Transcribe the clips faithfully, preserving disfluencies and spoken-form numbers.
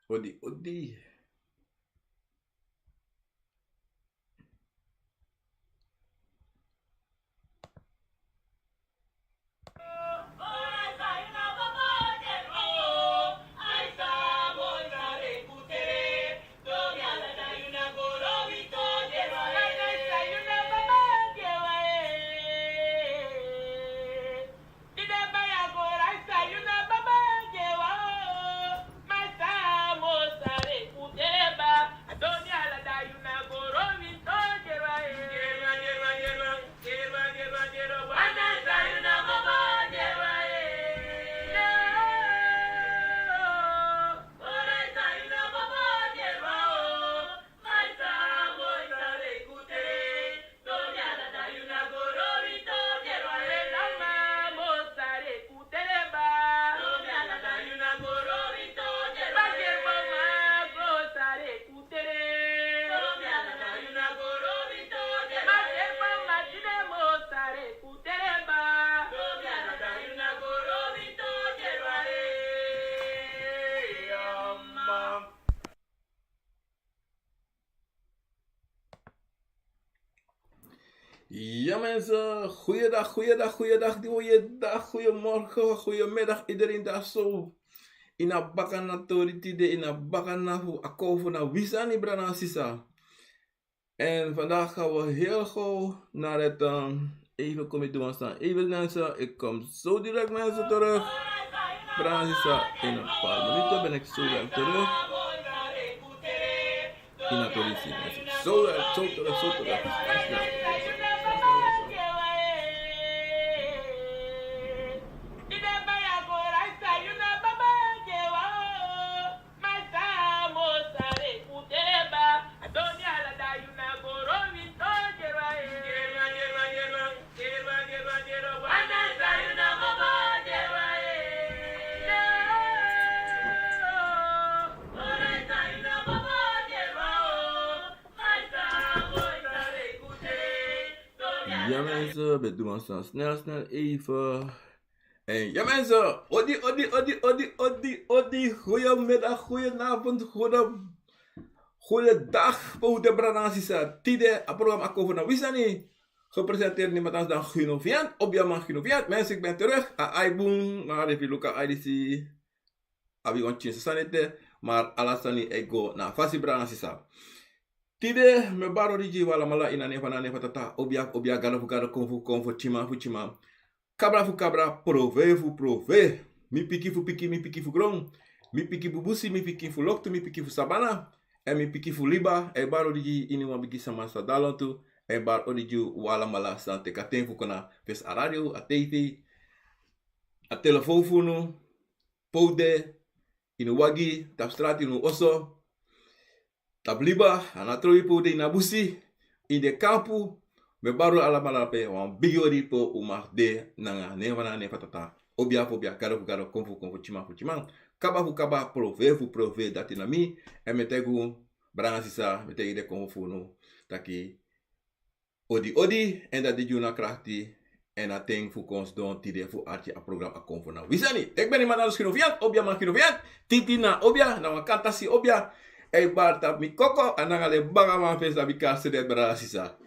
Odi, odi. Ya mensen, goeiedag, goeiedag, goeiedag, goeiedag, goeiemorgen, goeiemiddag iedereen daar zo. Ina bakana tori tide, ina bakana fu Akofu na Wisani, brada nanga sisa. En vandaag gaan we heel gauw naar het, ehm, even kom ik doen staan. Even mensen, ik kom zo direct mensen terug. Brada nanga sisa, in een paar minuten ben ik zo weer terug. Ina tori si, mensen. Zo weer, zo terug, zo terug. Snel, snel. Ya mensen, we doen ons dan snel, snel even. En ya mensen, odi, odi, odi, odi, odi, odi. Goeiemiddag, goedenavond, goede, goedendag. Pe un de, brada nanga sisa. Tide a programma Akofu na Wisani. Gepresenteerd niemand anders dan Gino Viant, Obiaman Gino Viant. Mensen, ik ben terug. A ai bun, maar efu yu luku a ai disi, abi wan tyinsi sani ete, maar ala sani e go na fasi, brada nanga sisa. Tide mi e bari odi gi un alamala ina a nen fu a Nana, fu a Tata, Obia, Obia, Gado fu Gado, Konfo fu Konfo, Tyiman fu Tyiman, Kabra fu Kabra, Profe fu Profe, mi pikin fu pikin, mi pikin fu gron, mi pikin fu busi, mi pikin fu loktu, mi pikin fu sabana, èn mi pikin fu liba. E bari odi gi iniwan bigi sama san de na lontu. E bari odi gi un alamala san teki a ten fu kon na fesi a radio, a tv, a telefon fu unu, pe un de, ini wagi, tapu strati, ini oso, tapu liba, a na trobi, pe un de ini a busi, ini den kampu. Mi e bari un alamala drape wan bigi odi, pe un mag de, nanga a nen fu a Nana, fu a Tata, Obia fu Obia, Gado fu Gado, Konfo fu Konfo, Tyiman fu Tyiman, Kaba fu Kaba, Profe fu Profe. Dati na mi. Èn mi e taigi un, brada nanga sisa, mi e taigi den konfo fu unu taki odi odi, èn dati gi unu a krakti èn a ten fu kon sidon tide fu arki a programma Akofu na Wisani. Teki ben niemand anders, Gino Viant, Obiaman Gino Viant. Titi na Obia, na wan kantasi Obia. E bari tapu mi koko, a nanga den bakaman fu en san mi kan seni, brada nanga sisa.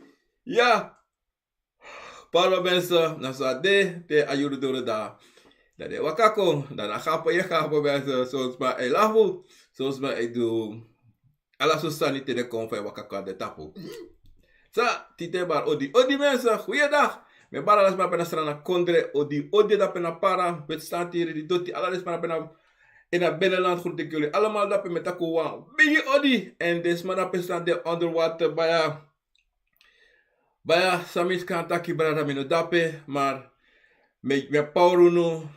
Ya. Pardon mensen, na so a de, te a yuru doro, dan den e waka kon, dan na gapen, ye gapen mensen, son sma e lafu, son sma e du ala sortu sani te den kon fu e waka kon na den tapu. Sa, tide mi e bari odi odi mensen, goeiedag. Mi e bari ala sma drape na Sranan kondre, odi odi drape na Para, Witstrand, Rididoti, ala den sma drape na, ini a binnenland, groet ik jullie allemaal drape, mi e taki un wan bigi odi. Èn den sma drape san de onder water, baya, baya, san mi kan taki, brada, mi no de drape, maar mi e, mi e pawru unu,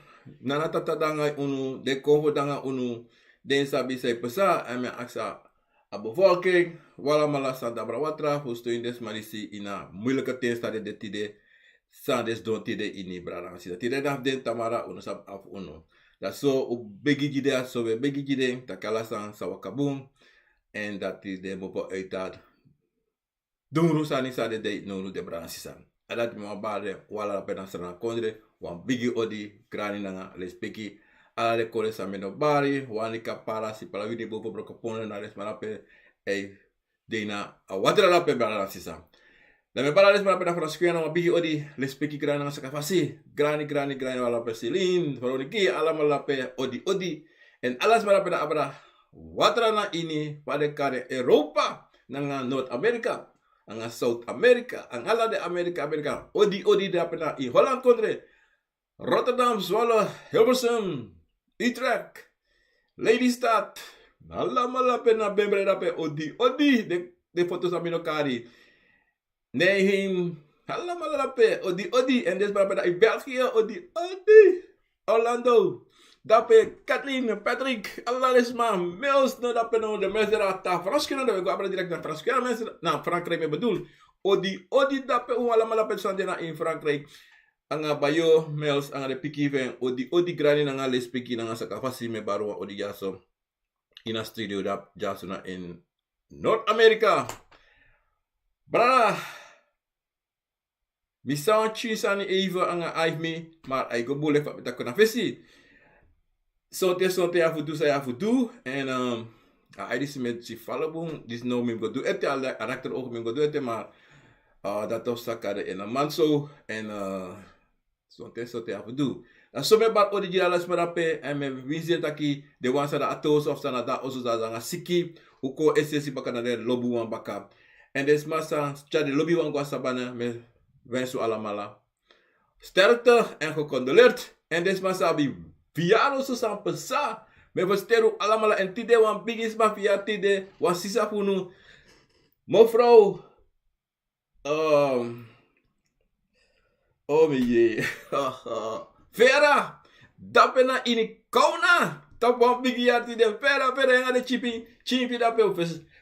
Nana, Tata de nanga unu, den konfo de nanga unu, den sabi san e pasa, èn mi e aksi a bevolking, un alamala san de na Brawatra, fu steun den sma disi ini a moeilijke ten san den de tide, san den sidon tide ini, brada nanga sisa. Tide na fu den, tamara unu sabi a fu unu. Dati so un begi gi den, dati so un e begi gi den, taki ala sani sa waka bun, èn dati den mopo uit a dungru sani san den de nownow, den brada nanga sisa. A dati mi wani bari den, un ala drape na Sranan kondre, wan bigi odi, krani nanga lespeki, ala den kondre san mi no bari, wani kapara, sipala wini, bofo, broko pone, na den sma drape e de ini a watra drape, brada nanga sisa. Dan mi e bari ala den sma drape na Franskuya nanga wan bigi odi, lespeki, grani nanga sakafasi, grani, grani, grani, ala drape, Silin, Veroniki, alamala drape, odi, odi. Èn ala sma drape na abra watra na ini, fa den kari, Europa nanga North America, nanga South America, nanga ala den Amerika, Amerika, odi, odi, drape na ini Holland kondre, Rotterdam, Zwolle, Hilversum, Utrecht, Lelystad, alamala drape na Bembre drape, odi, odi, den, den foto san mi no kari. Nijmegen, alamala drape, odi, odi, èn den sma drape na ini België, odi, odi. Orlando, drape, Kathleen, Patrick, ala den sma, Mils, no, drape no, den Mils dati na Franskuya, dan wi go abra direkt na Franskuya, na Mils, na Frankrijk, mi bedoel. Odi, odi, drape, un alamala drape san de na ini Frankrijk. Nanga Bayo, Mils, nanga den pikin fu en, odi, odi, grani nanga lespeki nanga sakafasi, mi e bari wan odi dyaso ini a studio dyaso na ini North America. Brada, mi sa wan tyin sani even nanga a ai fu mi, ma a e go bun leki fa mi taki na fesi. Sonten, sonten yu abi fu du san yu abi fu du. Èn, ehm, a ai disi mi e si fala bun, disi now mi mus go du ete, a, a rakter ogen mi mus go du ete, ma, eh, dati o saka de ini a man so, èn, eh, sonten, sonten yu abi fu du. Na so mi e bari odi gi ala sma drape, èn mi e winsi taki den wan san de a toso of san de a oso san de nanga siki, un kon es'esi baka na den lobiwan baka. Èn den sma san tyari den lobiwan go a sabana, mi e wensi un alamala sterkte èn gecondoleerd. Èn den sma san abi verjaardag so san pasa, mi e feliciteri un alamala. Èn tide wan bigi sma verjaardag tide, wan sisa fu unu, mevrouw, ehm, oh mi ye. Vera, drape na ini Kawna. Tapu wan bigi yari tide, Vera, Vera, yu nanga den tyipi, tyipi drape.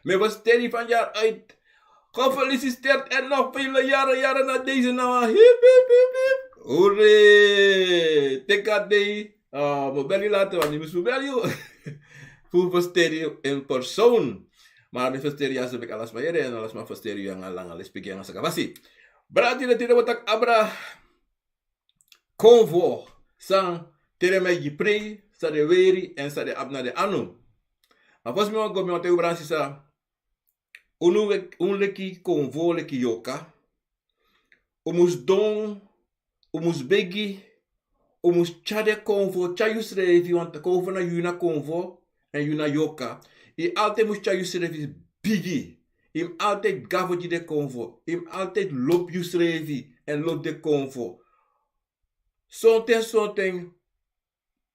Mi e feliciteri yu van jaar uit. Gefeliciteerd en nog vele jaren, jaren na deze naam. Hip, hip, hip, hip. Hoera. Teki a dei. Ah, mi o bel yu later, want mi mus bel yu. Fu feliciteri yu in persoon. Ma mi e feliciteri yu, a so meki ala sma yere, èn ala sma feliciteri yu nanga langa lespeki nanga sakafasi. Brada, tide, tide wi o taki abra konfo san tide mi e gi prei, san den weri èn san den abi na den anu. Ma fosi mi wani go, mi wani taigi un, brada nanga sisa, unu we-, un leki konfo leki yorka. Un mus don, un mus begi, un mus tyari den konfo, tyari yusrefi, want konfo na yu na konfo, èn yu na yorka. Yu altèit mus tyari yusrefi bigi. Yu mus altèit gafu gi den konfo. Yu mus altèit lobi yusrefi èn lobi den konfo. Sonten, sonten,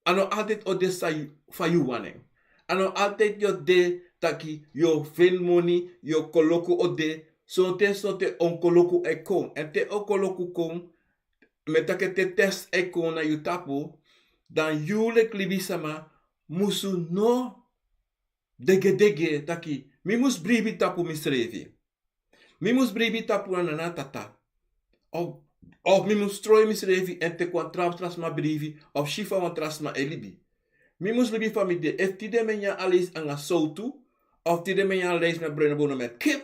a no altèit o de san yu, fa yu wani en. A no altèit yu o de taki yu o feni moni, yu o koloku o de. Sonten, sonten onkoloku e kon. Èn te onkoloku kon, mi e taki te test e kon na yu tapu, dan yu leki libisama musu no degedege taki mi mus bribi tapu misrefi. Mi mus bribi tapu na nana tata. Of, of mi mus stroi misrefi èn teki wan tra tra sma bribi, of si fa wan tra sma e libi. Mi mus libi fa mi de. Efu tide mi e nyan aleisi nanga sowtu, of tide mi e nyan aleisi na breno bono met kip,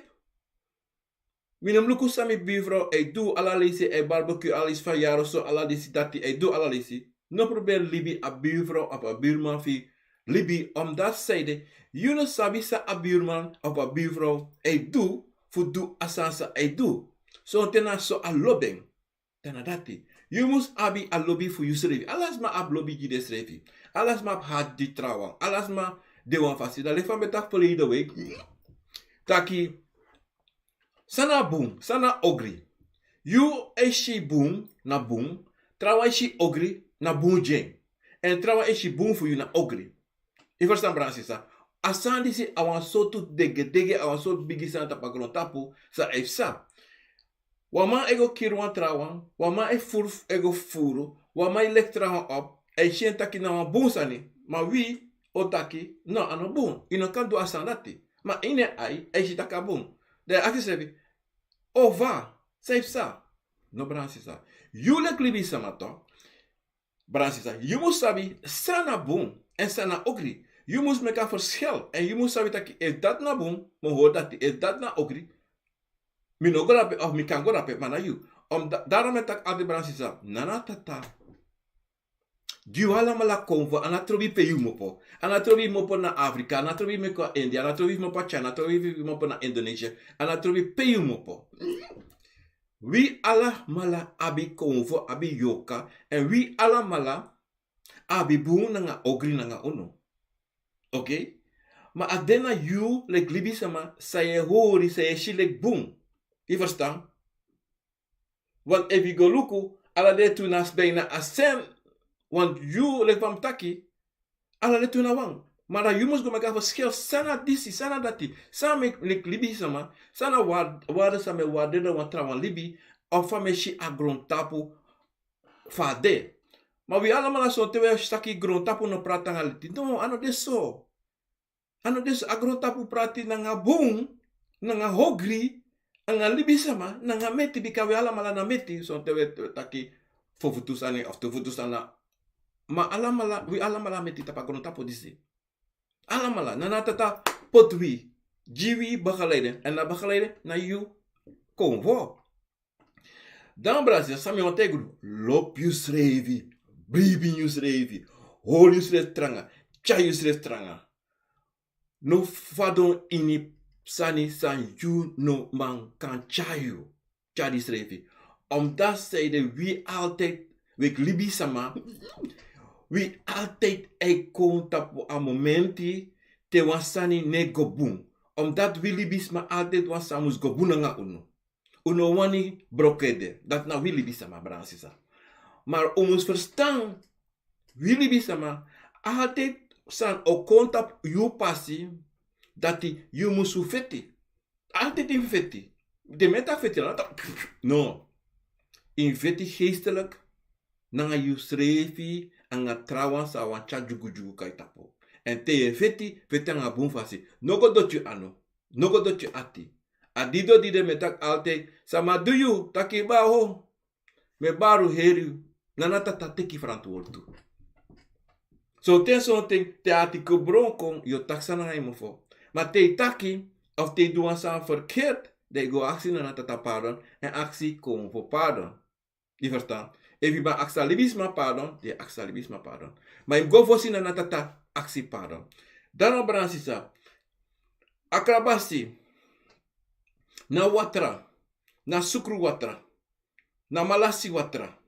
mi no mus luku san mi birfrow e du, ala leisi e barbecue, ala leisi fa yaro so, ala disi dati e du, ala leisi. No proberi libi a birfrow of a birman fu yu libi, omdat sanede yu no sabi san a birman of a birfrow e du fu du a sani san a e du. Sonten na so a lobi en. Dan na dati. Yu mus abi a lobi fu yusrefi. Ala sma abi lobi gi densrefi. Ala sma abi hati gi trawan. Ala sma de wan fasi. Dan leki fa mi ben taki verleden week. Taki, san na bun, san na ogri. Yu e si bun, na bun. Trawan e si ogri, na bun gi en. Èn trawan e si bun fu yu, na ogri. Yu ferstan, brada nanga sisa? A sani disi a wan sortu degedege, a wan sortu bigi sani tapu a grontapu san e psa. Wan man e go kiri wan trawan, wan man e furu, e go furu, wan man e leki trawan op, a e si en taki na wan bun sani, ma wi o taki, no, a no bun, yu no kan du a sani dati. Ma ini en ai, a e si taki a bun. Dan a e aksi ensrefi, o fa, san e psa? No, brada nanga sisa. Yu leki libisama tu, brada nanga sisa, yu mus sabi san na bun èn san na ogri. Yu mus meki a ferskil èn yu mus sabi taki efu dati na bun, mi o hori dati, efu dati na ogri, mi no go drape of mi kan go drape, ma na yu. Om da-, daarom mi e taki altijd, brada nanga sisa, nana tata. Gi wi alamala konfo, a no trobi pe yu kmopo. A no trobi fu kmopo na Afrika, a no trobi fu kmopo na India, a no trobi fu kmopo na China, a no trobi fu kmopo na Indonesia, a no trobi pe yu kmopo. Wi alamala abi konfo, abi yorka, èn wi alamala abi bun nanga ogri nanga unu. Oké? Ma a de na yu leki libisama san yu e hori, san yu e si leki bun. Yu ferstan? Want efu yu go luku, ala den tu na bijna a sem. Want yu leki fa mi taki, ala den tu na wan. Ma dan yu mus go meki a ferskil san na disi, san na dati. San meki, leki libisama, san na wa-, waarde san mi e waardeer wan trawan libi, of fa mi e si a grontapu fa a de. Ma wi alamala sonten wi e taki grontapu no prati nanga leti. No, a no de so. A no de so. A grontapu prati nanga bun, nanga ogri, nanga libisama, nanga meti, bika wi alamala na meti, sonten wi e taki fo futu sani of tu futu sani. Ma alamala, wi alamala meti tapu a grontapu disi. Alamala, na Tata poti wi, gi wi begeleiding, èn a begeleiding na yu konfo. Dan brada, san mi wani taigi unu, lobi yusrefi, bribi ini yusrefi, hori yusrefi tranga, tyari yusrefi tranga. No fadon ini sani san yu no man kan tyari yu, tyari yusrefi. Omdat zij de wi altijd, wi leki libisama, wi altijd e kon tapu a momenti te wan sani no e go bun. Omdat wi libisama altijd wan sani mus go bun nanga unu. Un no wani broko ede. Dati na wi libisama, brada nanga sisa. Ma un mus ferstan, wi libisama, altijd san o kon tapu yu pasi, dati yu mus feti. Altijd yu mus feti. Den mi e taki feti, no, taki, no. Yu mus feti geestelijk, nanga yusrefi, nanga trawan san wani tyari dyugudyugu kon na yu tapu. Èn te yu e feti, feti nanga bun fasi. No go doti yu anu. No go doti yu ati. A didon di den mi e taki altijd, sama du yu, taki baho. Mi e bari un heri yu, na Tata teki frantwortu. Sonten, sonten, te a ati kon bron kon, yu o taki san nanga yu mofo. Ma te yu taki, of te yu du wan sani verkeerd, dan yu go aksi na Tata pardon, èn aksi konfo pardon. Yu ferstan? Efu yu man aksi a libisma pardon, dan yu aksi a libisma pardon. Ma yu mus go fosi na Tata aksi pardon. Dan no, brada nanga sisa, a krabasi, na watra, na sukru watra, na malasi watra,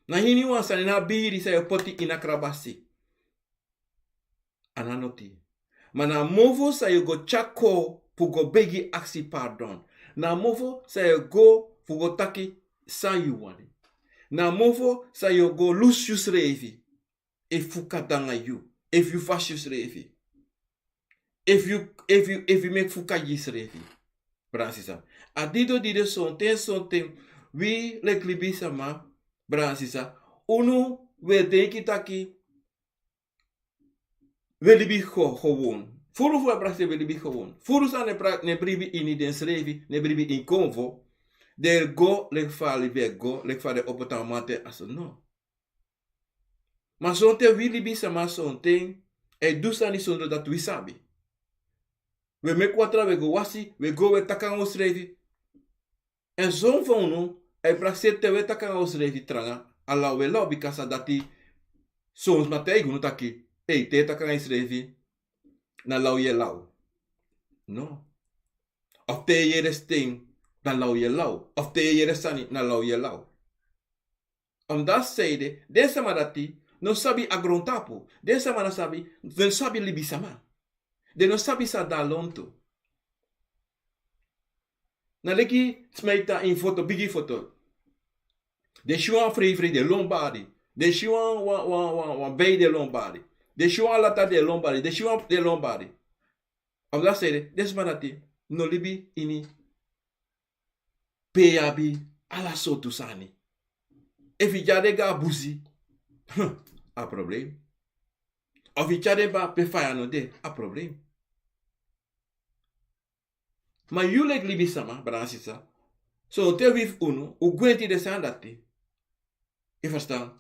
na hiniwan sani, na biri san yu o poti ini a krabasi. A no noti. Ma na mofo san yu o go tyari kon fu go begi aksi pardon. Na mofo san yu o go fu go taki san yu wani. Na mofo san yu o go lusu yusrefi. Efu yu kaba nanga yu. Efu yu fasi yusrefi. Efu yu, efu yu, efu yu meki fuka gi yusrefi. Brada nanga sisa. A didon di de sonten, sonten, wi leki libisama, brada nanga sisa, unu, wi e denki taki wi e libi go-, gewoon. Furu fu a prakseri wi e libi gewoon. Furu san no e pra-, no e bribi ini densrefi, no e bribi ini konfo. Den e go leki fa a libi e go, leki fa den opo tapu mamanten, a so no. Ma sonten wi libisama sonten e du sani sondro dati wi sabi. Wi e meki watra, wi e go wasi, wi e go, wi e taki nanga unsrefi. Èn son fu unu, a e prakseri te wi e taki nanga unsrefi tranga, a law wi e law, bika san dati, son sma taigi unu taki, ei, te yu e taki nanga yusrefi, na law yu e law. No. Of te yu e yere sten, na law yu e law. Of te yu e yere sani, na law yu e law. Omdat zij de, den sama dati no sabi a grontapu. Den sama no sabi, den no sabi libisama. Den no sabi san de na lontu. Na leki sma e tan ini foto, bigi foto. Den si wan freifrei, den lon bari. Den si wan, wan, wan, wan, wan bei, den lon bari. Den si wan lata, den lon bari. Den si wan, den lon bari. Omdat zij de, den sma dati no libi ini pe yu abi ala sortu sani. Efu yu tyari den go na busi, a problem. Efu yu tyari den go pe faya no de, a problem. Ma yu leki libisama, brada nanga sisa, sonten wi fu unu, un gwenti den sani dati. Yu ferstan?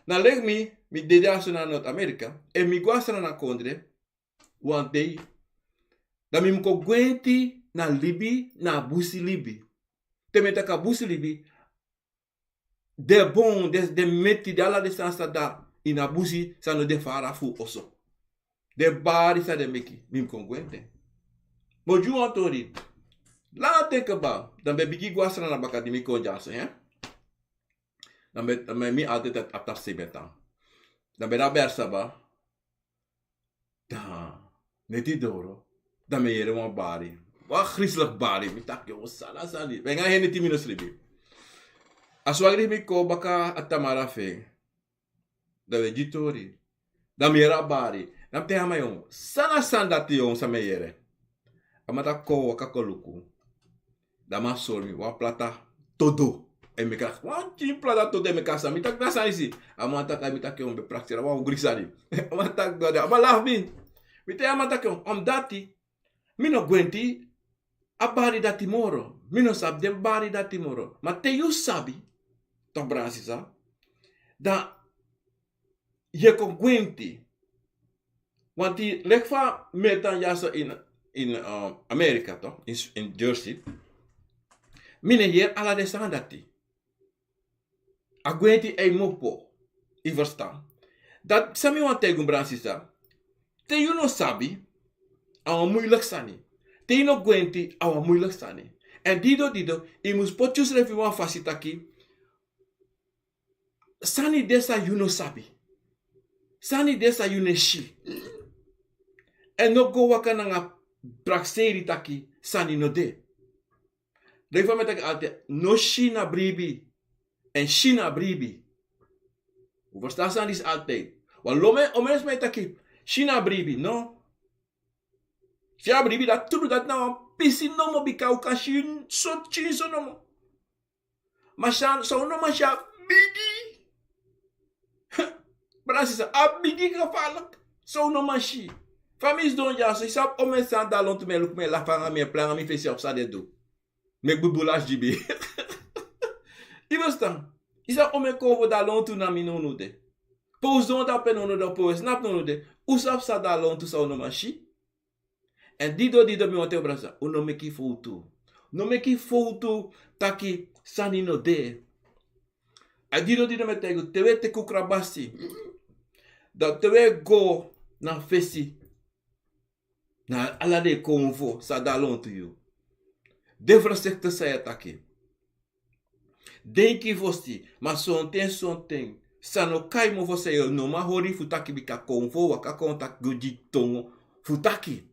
Na leki mi, mi de dyaso na North America, èn mi go na Sranan kondre, wan dei. Dan mi mus kon gwenti na libi, na busi libi. Te mi e taki a busi libi, den bon, den, den meti, den ala den sani san de ini a busi, san no de fara fu oso. Den bari san den meki, mi mus kon gwenti en. Bo gi wan tori. Langa ten kaba, dan mi ben bigin go a Sranan baka di mi kon dyaso, hè. Dan mi, dan mi, mi altijd a, a tapu sei ben tan. Dan mi ben de a Bersaba. Dan neti doro. Dan mi e yere wan bari. Wan griselik bari. Mi taki: "O, san na a sani?" Wen a heri neti mi no sribi. A swagri mi kon baka a Tamara fu en. Dan wi e gi tori. Dan mi yere a bari. Dan mi taigi a man: "Yon, san na a sani dati, yon, san mi e yere?" A man taki: "Kon, waka kon luku." Dan a man sori mi wan plata todo. En mi kaka wan tin plata todo en mi kaka san. Mi taki: "Na san disi?" A man taki, mi taki: "Yon, mi ben prakseri wan ogri sani." A man taki: "Gado." A man lafu mi. Mi taigi a man taki: "Yon, omdati mi no gwenti a bari dati moro. Mi no sabi den bari dati moro. Ma te yu sabi, toch, Bransisa, dan yu e kon gwenti." Want leki fa mi e tan dyaso in, in, um, Amerika, toch, in, in Jersey. Mi no e yere ala den sani dati. A gwenti e mopo. Yu ferstan? Dati san mi wani taigi unu, Bransisa. Te yu no sabi, a wan muiliki sani. Te yu no gwenti, a wan muiliki sani. En dido dido, yu mus poti yusrefi wan fasi taki sani de san yu no sabi. Sani de san yu no e si. En no go waka nanga prakseri taki sani no de. Leki fa mi e taki altijd, no si na bribi. En si na bribi. Un ferstan a sani disi altijd. Wan lo, omeni sma e taki si na bribi, no. Si a bribi, dati tru, dati na wan pisi nomo, bika un kan si so, si so nomo. Ma san, san un no man si, a bigi. Bransisa, a bigi gevaarlijk. San un no man si. Fa mi sidon dyaso, yu sabi omeni sani de a lontu, mi e luku, mi e lafu nanga mi, e plei nanga mi fesi, a psa den du. Meki bubu lasi gi mi. Yu ferstan? Yu sabi omeni konfo de a lontu, na mi nownow de. Pe un sidon dape nownow de, pe un e snapu nownow de. Un sabi san de a lontu san un no man si. En dido dido mi wani taigi un, Bransisa, un no meki fowtu. No meki fowtu taki sani no de. A dido dido mi e taigi un, te un e teki un krabasi, dan te un e go na fesi, na ala den konfo san de a lontu, yu de voorzichtig san yu e taki. Denki fosi, ma sonten sonten san no kai mofo san yu no man hori fu taki, bika konfo waka kon taki go gi tongo fu taki.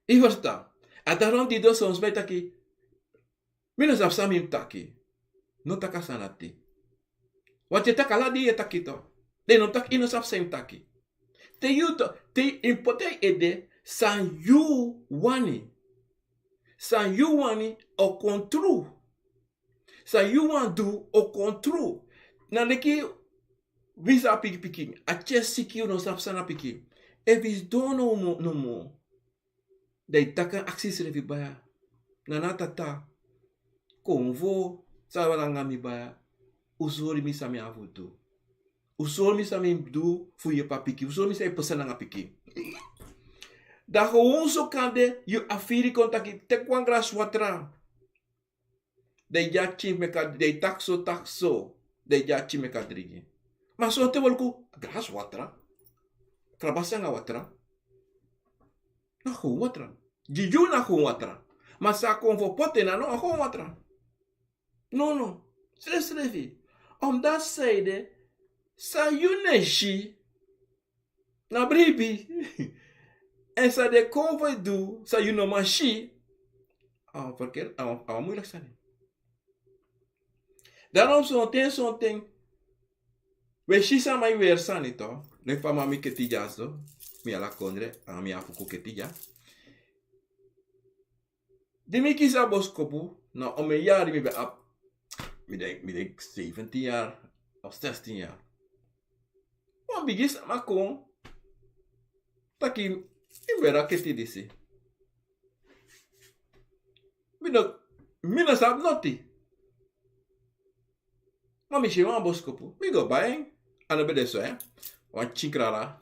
Yu ferstan? A daarom dido son sma e taki, mi no sabi san mi mus taki. No taki a sani dati. Want yu e taki ala dei, yu e taki, toch. Den no taki, yu no sabi san yu mus taki. Te yu to, te yu poti yu ede san yu wani. San yu wani o kon tru. San yu wani du o kon tru. Na leki wi san abi pikin pikin. A tyesi siki, un no sabi san na pikin. Efu yu sidon nomo, nomo, dan yu taki, aksi yusrefi, baya, nana, tata, konfo san de nanga mi, baya, un sori mi san mi abi fu du. Un sori mi san mi mus du fu yepi a pikin. Un sori mi san yu pasa nanga pikin. Dan gewoon so kande yu afiri kon taki, teki wan gras watra. Dan yu gi a pikin meki a, dan yu taki so, taki so. Dan yu gi a pikin meki a drigi. Ma sonten un e luku, gras watra. Krabasi nanga watra. Na gewoon watra. Gi yu na gewoon watra. Ma san a konfo poti, na no a gewoon watra. No, no. Srefsrefi. Omdati san ede, san yu no e si, na bribi. En san den konfo e du san yu no man si, a wan verkeerd, a wan, a wan muiliki sani. Daarom sonten, sonten un e si sama e weri sani, toch. Leki fa mi abi keti dyaso, mi ala kondre, a mi abi fu keti dya. Di mi kisi a boskopu, na omeni yari mi ben abi? Mi denk, mi denk zeventien jaar of zestien jaar. Wan bigi sama kon taki, mi weri a keti disi. Mi no, mi no sabi noti. Ma mi si en a wan boskopu, mi go bai en. A no ben de so, hè. Wan pikin krara,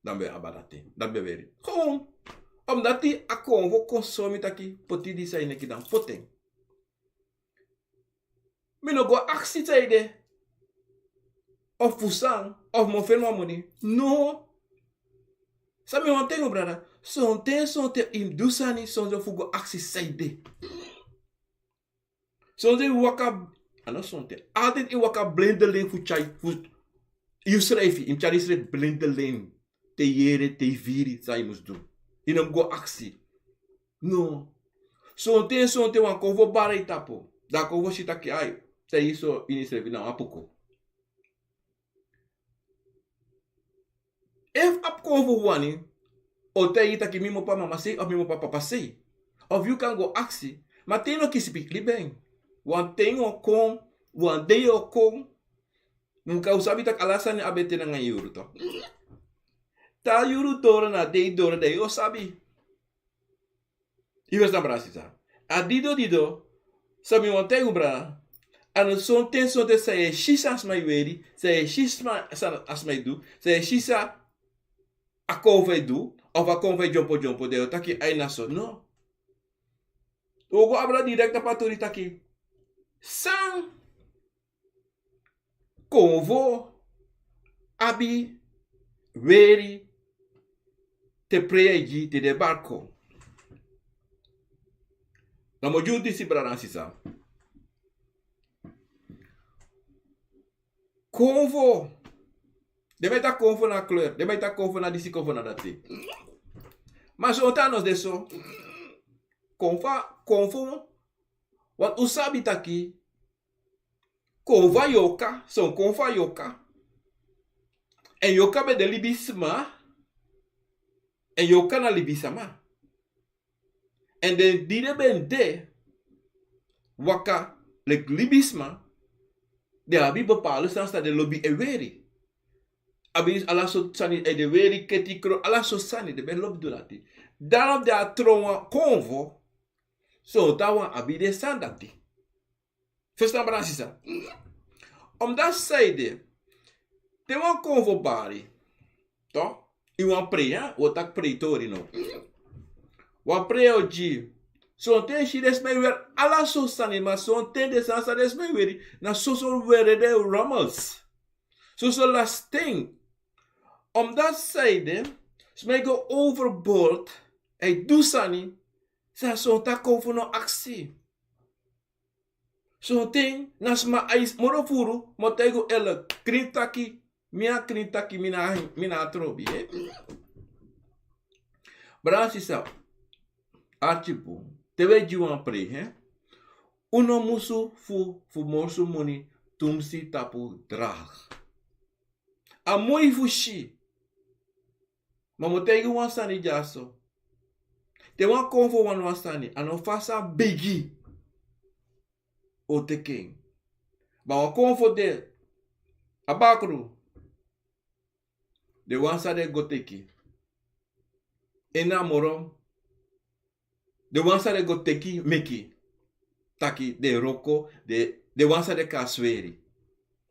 dan mi ben abi dati, dan mi ben weri. Gewoon. Omdati a konfo kon sori mi taki, poti disi a yu neki, dan poti en. Mi no go aksi san ede. of fu san, of mi o feni wan moni. No. San mi wani taigi unu, brada. Sonten, sonten yu mus du sani, sonten fu go aksi san ede. Sonten yu waka, a no sonten. Altijd yu waka blindelin fu tyari, fu, yu srefi, yu mus tyari yusrefi blindelin. Te yu yere, te yu firi, san yu mus du. Yu no mus go aksi. No. Sonten, sonten wan konfo bari yu tapu. Dan a konfo si taki ai, san yu so ini yusrefi na wan puku. Efu a konfo wani, o taigi yu taki mi mus papa mama sei, of mi mus papa papa sei. Of yu kan go aksi, ma te yu no kisi piki libi en. Wan ten o kon, wan dei o kon. Un kan, un sabi taki ala sani abi ete nanga yuru, toch. Te a yuru doro, na a dei doro, dan yu o sabi. Yu e ferstan, brada, sisa? A dido dido, san mi wani taigi unu, brada. A no sonten, sonten san yu e si san sma e weri, san yu e si sma, san a sma e du, san yu e si san a konfo e du, of a konfo e dyompo dyompo, dan yu o taki ai na so, no. Un o go abra direct tapu a tori taki san konfo abi weri te prei e gi te den bari kon. Dan mi o gi unu disi, brada nanga sisa. Konfo. Den ben e taki konfo na kleur. Den ben e taki konfo na disi, konfo na dati. Ma sonten a no de so. Konfo, konfo. Want un sabi taki konfo a yorka, son konfo a yorka. Èn yorka ben de libisma. Èn yorka na libisma. Èn den di den ben de waka leki libisma, den abi bepaalde sani san den lobi e weri. Abi ala sortu sani, e de weri keti, kro, ala sortu sani den ben lobi du dati. Daarom den abi tron wan konfo, sonten wan abi den sani dati. Ferstan, brada nanga sisa? Omdati san ede, te wan konfo bari, toch, yu wani prei, un o taki prei tori now. Wan prei o gi. Sonten yu si den sma e weri ala sortu sani, ma sonten den sani san den sma e weri, na soso weri, den rommels. Soso lasting. Omdati san ede, sma e go overboord, e du sani san sonten a konfo no aksi. Sonten na sma a e moro furu, mi o taigi unu eerlijk, krin taki, mi a krin taki, mi na, mi na a trobi, eh. Brada nanga sisa, arki bun, te un e gi wan prei, eh. Un no musu fu, fu morsu moni tumsi tapu draag. A moi fu si. Ma mi o taigi wan sani dyaso. Te wan konfo wani wan sani, a no fasi a bigi o teki en. Ma wan konfo de, a bakru, den wan san den go teki. En na moro, den wan san den go teki meki, taki den wroko, den, den wan san den kan sweri.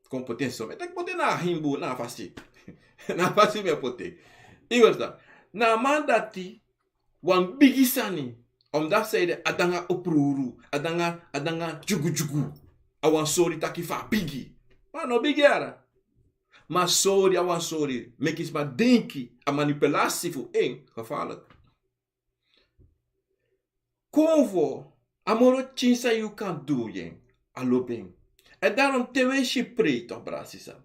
Kon poti en so, mi e taki poti en na a himbu, na a fasi. Na a fasi mi e poti en. Yu e ferstan? Na a man dati, wan bigi sani. Omdati san ede, a de nanga oproeru, a de nanga, a de nanga dyugudyugu. A wan sori taki fa a bigi. Ma a no bigi yara. Ma a sori, a wan sori meki sma denki, a manipulatie fu en, gevaarlijk. Konfo, a moro pikin san yu kan du gi en, a lobi en. En daarom te un e si prei toch, brada nanga sisa.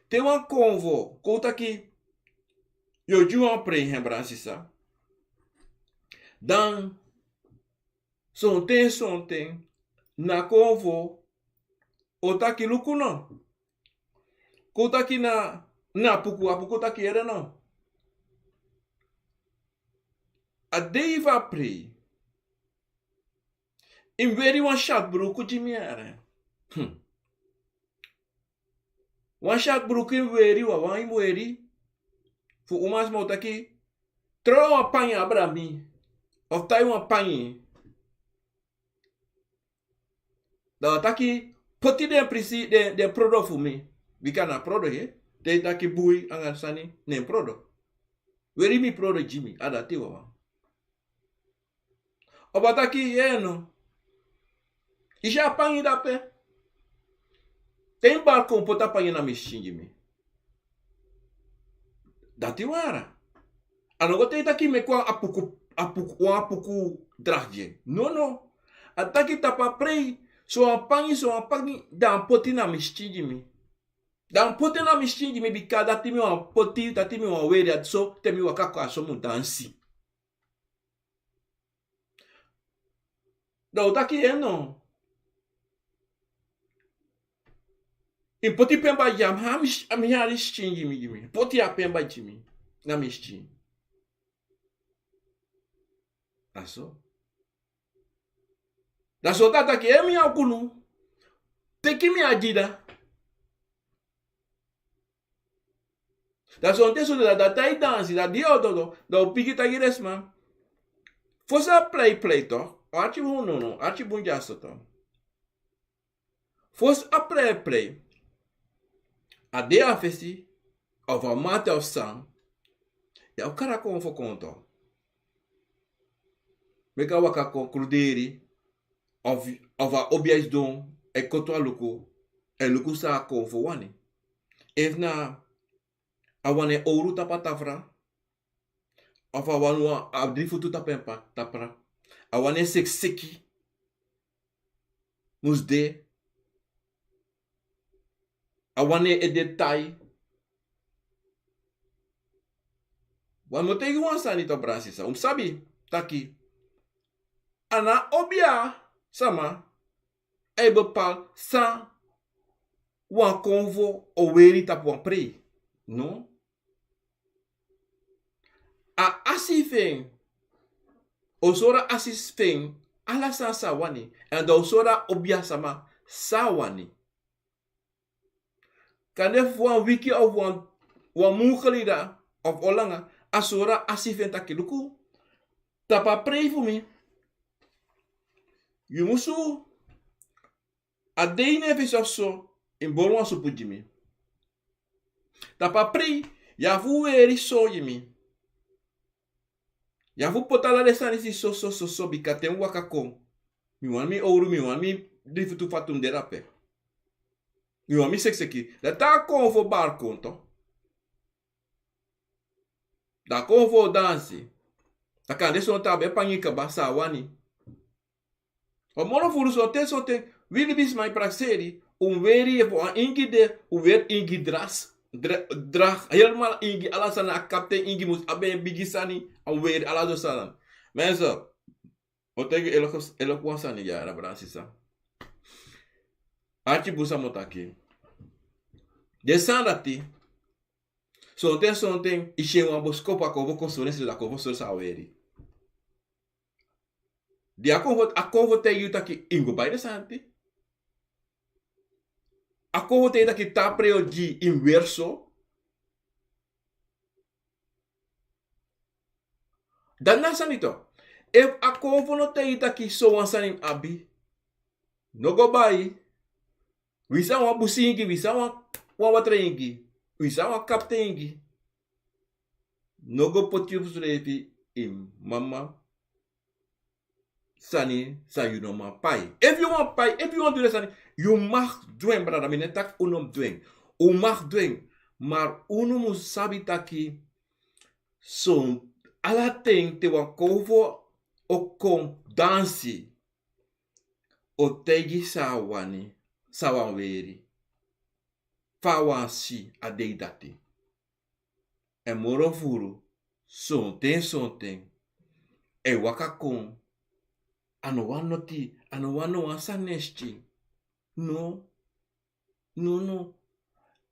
Te wan konfo kon taki yu o gi wan prei gi en, brada nanga sisa. Dan sonten, sonten na konfo o taki luku no. Kon taki na, na puku, a puku taki yere no. A dei fu a prei. Yu mus weri wan syatu bruku gi mi yere. Hmm. Wan syatu bruku yu mus weri, wawan yu mus weri. Fu umasma o taki, tron wan pangi abra mi. Of tai wan pangi. Dan a taki, poti den prisi, den, den prodo fu mi. Bika na prodo, he. Te yu taki bui, anga sani, na en prodo. Weri mi prodo gi mi, a dati wawan. Oba taki, ye no. Yu si a pangi dape. Te yu bari kon poti a pangi na mi skin gi mi. Dati wara. A no go te yu taki meki wan apuku, apuku, wan apuku dragi gi en. No, no. A taki tapu a prei, so wan pangi, so wan pangi, dan poti na mi skin gi mi. Dan poti na mi skin gi mi, bika dati mi wan poti, dati mi wan weri, dati so te mi waka kon a so mu dansi. Dan u taki en no. Yu poti pemba gi mi, a mi, a mi hari skin gi mi, gi mi. Poti a pemba gi mi. Na mi skin. A so. Dan so taki, e mi a kunu. Teki mi a dida. Dan sonten sonten dan, dan te yu dansi, dan di yu o dodo, dan u piki taki den sma. Fosi a prei prei toch, arki bun no, no, arki bun dyaso toch. Fosi a prei prei, a de a fesi, of a mati of san, yu o kari a konfo kon toch. Meki a waka kon kruderi, of, of a obiya sidon, e koto a luku, e luku san a konfo wani. Efu na a wani en owru tapu a tafra, of a wani wan, a dri futu tapu en pa, tafra, a wani en sekiseki, mus de, a wani en ede tai. Wan mi o taigi wan sani toch, brada sisa. Un mus sabi taki a no obiya sama e bepaal san wan konfo o weri tapu wan prei. No. A asi fu en o sori a asi fu en ala sani san a wani. Èn dan o sori a obiya sama san a wani. Kande fu wan wiki of wan, wan mun geleden of o langa, a sori a asi fu en taki luku. Tapu a prei fu mi, yu musu a dei ne fesi of so, yu mus bori wan supu gi mi. Tapu a prei, yu abi fu weri so gi mi. Yu abi fu poti ala den sani disi so, so, so, so, bika te mi waka kon, mi wani mi owru, mi wani mi dri futu fatu mus de drape. Mi wani mi sekiseki. Dan te a konfo bari kon toch, dan a konfo o dansi. Dan kande sonten a ben pangi kaba san a wani. Wan moro furu sonten sonten, wi libisma e prakseri, un weri efu wan ingi de, un weri ingi dras, dra, dra, helemaal ingi, ala sani, a kapten ingi mus abi en bigi sani, a weri ala den sani. Mensen, o taigi yu eerlijk, eerlijk wan sani, ya, na brada sisa. Arki bun san mi o taki. Den sani dati, sonten sonten, yu si en wan boskopu a konfo kon sori en, sori a konfo sori san a weri. Di a konfo, a konfo taigi yu taki yu mus go bai den sani dati. A konfo taigi yu taki te a prei o gi yu, yu mus weri so. Dan na sani toch. Efu a konfo no taigi yu taki so wan sani yu mus abi, no go bai. Winsi a wan busi ingi, winsi a wan, wan watra ingi, winsi a wan kapten ingi, no go poti yu fu srefi ini mama sani san yu no man pai. Efu yu man pai, efu yu man du den sani, yu mag du en, brada, mi no e taki un no mus du en. Un mag du en, maar unu mus sabi taki son ala ten te wan konfo o kon dansi, o taigi san a wani, san a wani weri, fa a wani si a dei dati. Èn moro furu, sonten sonten, e waka kon, a no wani noti, a no wani no wan sani na en skin. No, no, no.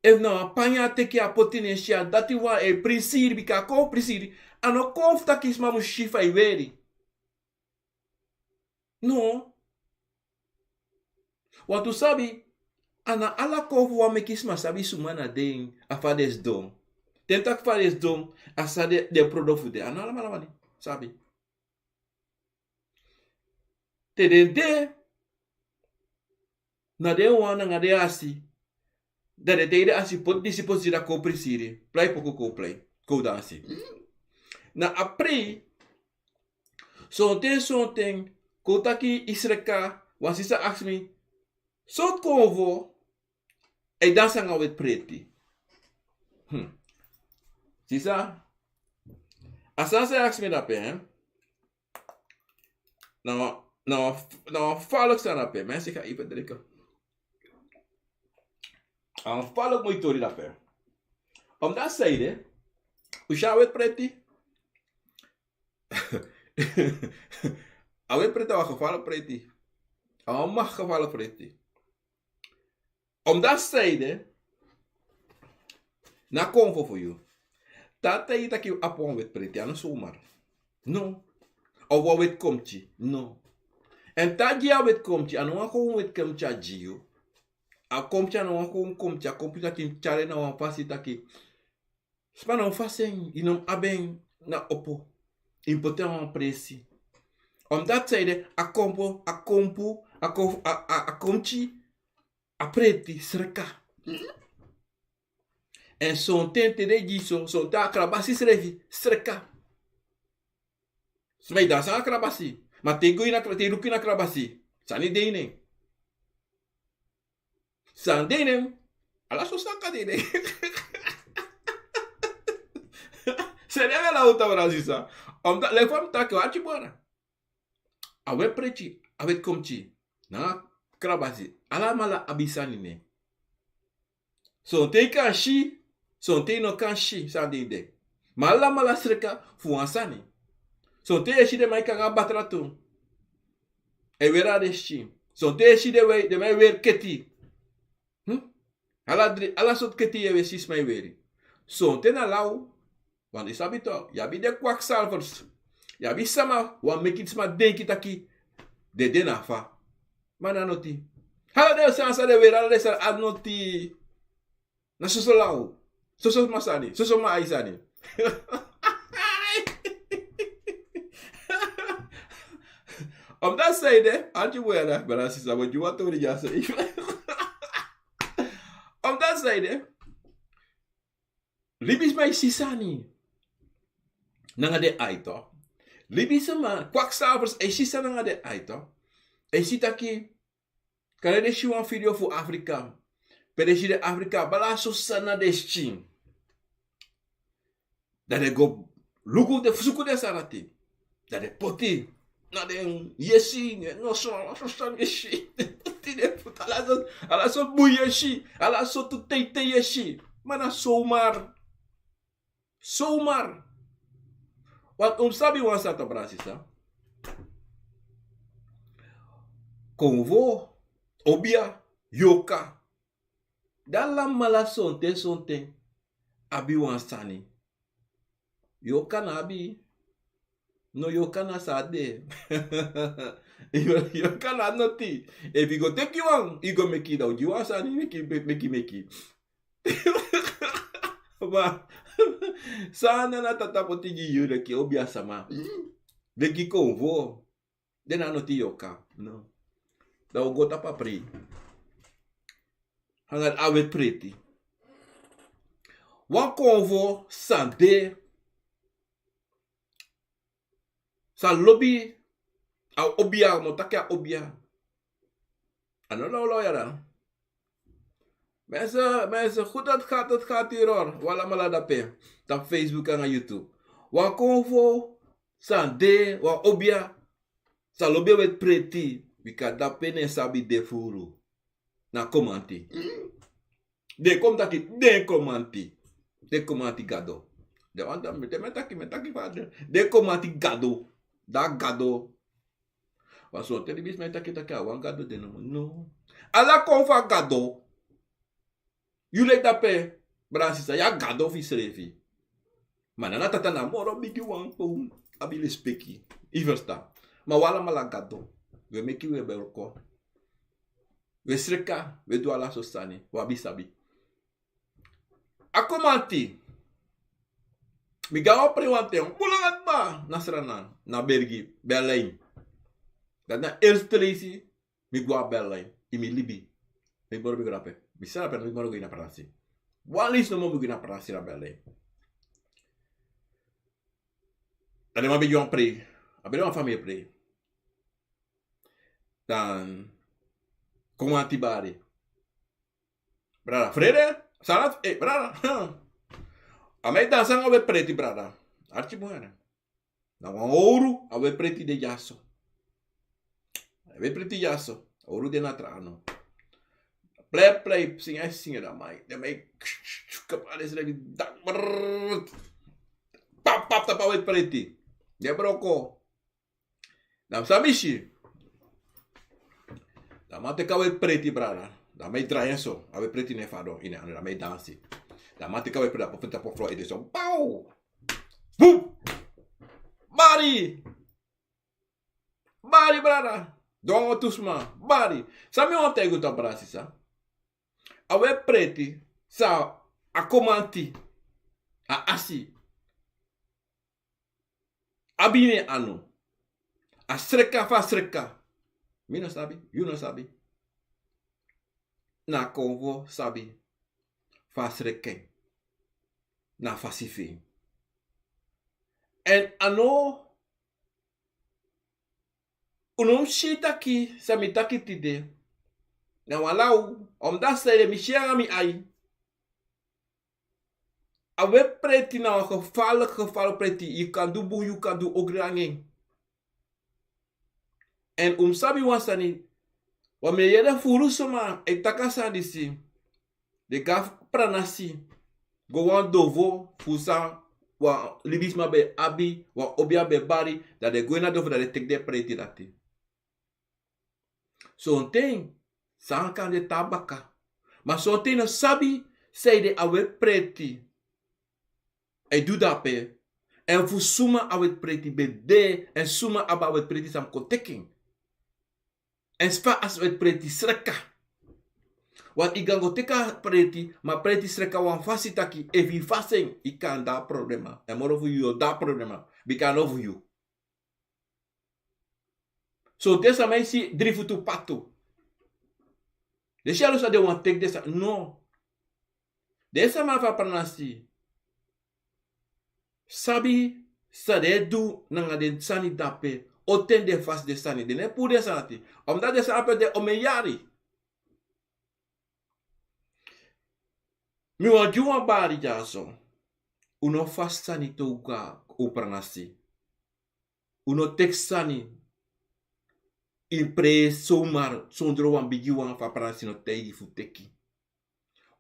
Efu na wan pangi a teki a poti na en skin, a dati wan e prisiri, bika a kon prisiri, a no kon fu taki sma mus si fa yu weri. No. Wantu sabi, a no ala konfo wani meki sma sabi suma na den, a fa den sidon. Te mi taki fa den sidon, a san den, den prodo fu den. A no alamala wani sabi. Te den de na den wan nanga den asi, dan den taigi den asi poti disi, poti disi, dan kon prisiri, plei poku, kon plei, kon dansi. Na a prei, sonten sonten, kon taki yu sreka, wan sisa aksi mi, sortu konfo e dansi nanga weti preti. Hmm. Sisa, a sani san yu aksi mi dape, hè? Na wan, na wan, na wan faluk sani dape, mensen gaan even drinken. A wan faluk moi tori dape. Omdat zij de, u si a weti preti. A weti preti, a wan gevaarlijk preti. A wan machtig gevaarlijk preti. Omdat zij de, na konfo fu yu. Te a taigi taki yu abi wan weti preti, a no zomaar. No. Of wan weti komtyi, no. En te a gi yu a weti komtyi, a no wan gewoon weti komtyi a gi yu. A komtyi a no wan gewoon komtyi, a komtyi taki tyari en na wan fasi taki. Sma no fasi en, yu no mu abi en na opo. Yu mu poti en na wan presi. Omdat zij de, a kompo, a kompu, a ko-, a, a, a komtyi, a preti, sreka. En sonten te den gi so, sonten a krabasi srefi, sreka. Sma e dansi nanga krabasi. Ma te yu go ini a kra-, te yu luku ini a krabasi, sani de ini en. Sani de ini en. Ala so sani kan de ini en. Sani de, ala uta wan sisa. Omdat, leki fa mi taki, wan arki bun. A weti preti, a weti komtyi, nanga krabasi, alamala abi sani ini en. Sonten yu kan si, sonten yu no kan si san de ini de. Ma alamala sreka fu wan sani. Sonten yu e si den man e kon nanga batra tu. E weri a den skin. Sonten yu e si den man e weri keti. Hmm? Ala dri-, ala sortu keti yu e si sma e weri. Sonten na law. Want yu sabi toch, yu abi den kwakzalvers. Yu abi sama wan meki sma denki taki den de na fa. Ma na noti. Ala den sani san den weri, ala den sani a noti. Na soso law. Soso sma sani. Soso man ai sani. Omdat zij de, arki bun, brada, sisa, want yu want to reason. Omdat zij de, libisma e si sani nanga den ai toch. Libisma, kwakzalvers, e si sani nanga den ai toch. E si taki, kande den si wan video fu Afrika, pe den si den Afrika abi ala sortu sani na den skin. Dan den go luku, den fu suku den sani dati. Dan den poti na den yesi, no so, ala sortu sani yesi. Den poti den fu ala sortu, ala sortu bun yesi, ala sortu teitei yesi. Ma na zomaar. Zomaar. Want un sabi wan sani toch, brada, sisa. Konfo, obia, yorka. Dan alamala sonten, sonten abi wan sani. Yorka no abi. No, yorka na san de. Yorka na noti. Efu yu go teki wan, yu go meki, dan yu gi wan sani, meki, meki, meki. Ma san Nana Tata poti gi yu, leki obia sama, leki konfo, den na noti yorka. No. Dan un go tapu a prei. Nanga a weti preti. Wan konfo san de, san lobi a obia, mi o taki a obia. A no lawlaw yara. Mensen, mensen, goed dat gaat, dat gaat hier hoor. Un alamala dape. Tapu Facebook nanga YouTube. Wan konfo san de, wan obia san lobi a weti preti. Bika dape den sabi de furu. Na Komanti. Den kon taki, den Komanti. Den Komanti gado. Den wan dan mi e taki, mi e taki fa den. Den Komanti gado. Dan gado. Wan sonten libisma e taki taki a wan gado de nomo. No. Ala konfo a gado. Yu leki dape, brada, sisa, yu a gado fu yusrefi. Ma Nana Tata na moro bigi wan, kon abi lespeki. Yu ferstan. Ma un alamala gado. Un e meki, un e berko. Un e sreka, un e du ala sortu sani, un abi sabi. A Komanti. Mi go na wan prei wan ten, bun langa kaba, na Sranan, na Bergi, Berlin. Dati na eerste leisi mi go na Berlin ini mi libi. Mi moro, mi go dape. Mi srefi, mi moro go ini a prasi. Wan leisi nomo mi go ini a prasi na Berlin. Dan den man ben gi wan prei. A ben de wan famiri prei. Dan Komanti bari. Brada, frede? Salat? Ei, brada. A man e dansi nanga wetpreti, brada. Arki bun. Na wan owru, a wetpreti de dyaso. A wetpreti dyaso. Owru de na tra anu. Plei, plei, singa, singa, dan man e, dan man e kaba den srefi dan. Pap, pap, tapu a wetpreti. Den broko. Dan san mi si. Dan man teki a wetpreti, brada. Dan man e drai en so. A wetpreti no e fadon ini en anu, dan man e dansi. Dan man teki a wetpreti, dan poti en tapu floor, ede so. Bow! Boom! Bari! Bari, brada. Dongo tu sma. Bari. San mi wani taigi unu, brada, sisa. A wetpreti, san a komanti, a asi, abi ini en anu. A sreka, fa a sreka. Mi no sabi, yu no sabi. Na konfo sabi fa a sreka en. Na fasi fu en. Èn a no, unu mus si taki san mi taki tide na wan law, omdat san ede mi si nanga mi ai. A wetpreti na wan gevaarlijk, gevaarlijk preti. Yu kan du bun, yu kan du ogri nanga en. Èn un mus sabi wan sani, wan mi e yere furu sma e taki a sani disi, den go na pranasi, go wan dovo fu san wan libisma ben abi, wan obia ben bari, dan den go ini a dovo, dan den teki den preti dati. Sonten sani kan de tan baka. Ma sonten no sabi san ede a wetpreti e du dape, èn fu suma a wetpreti ben de, èn suma abi a wetpreti san mus kon teki en. Èn fa a wetpreti sreka. Want yu kan go teki a preti, ma preti sreka wan fasi taki efu yu fasi en, yu kan de na problema. Èn moro fu yu o de na problema. Bika a no fu yu. So den sama e si dri futu patu. Den si a lusu san den wani teki, den sa, no. Den sama fu a pranasi sabi san den e du nanga den sani dape. O ten den fasi den sani, den no e puru den sani ati. Omdat den sani ape de omen yari. Mi wani gi un wan bari dyaso. Un no fasi sani te un go na pranasi. Un no teki sani ini prei zomaar, sondro wan bigiwan fu a pranasi no taigi fu teki.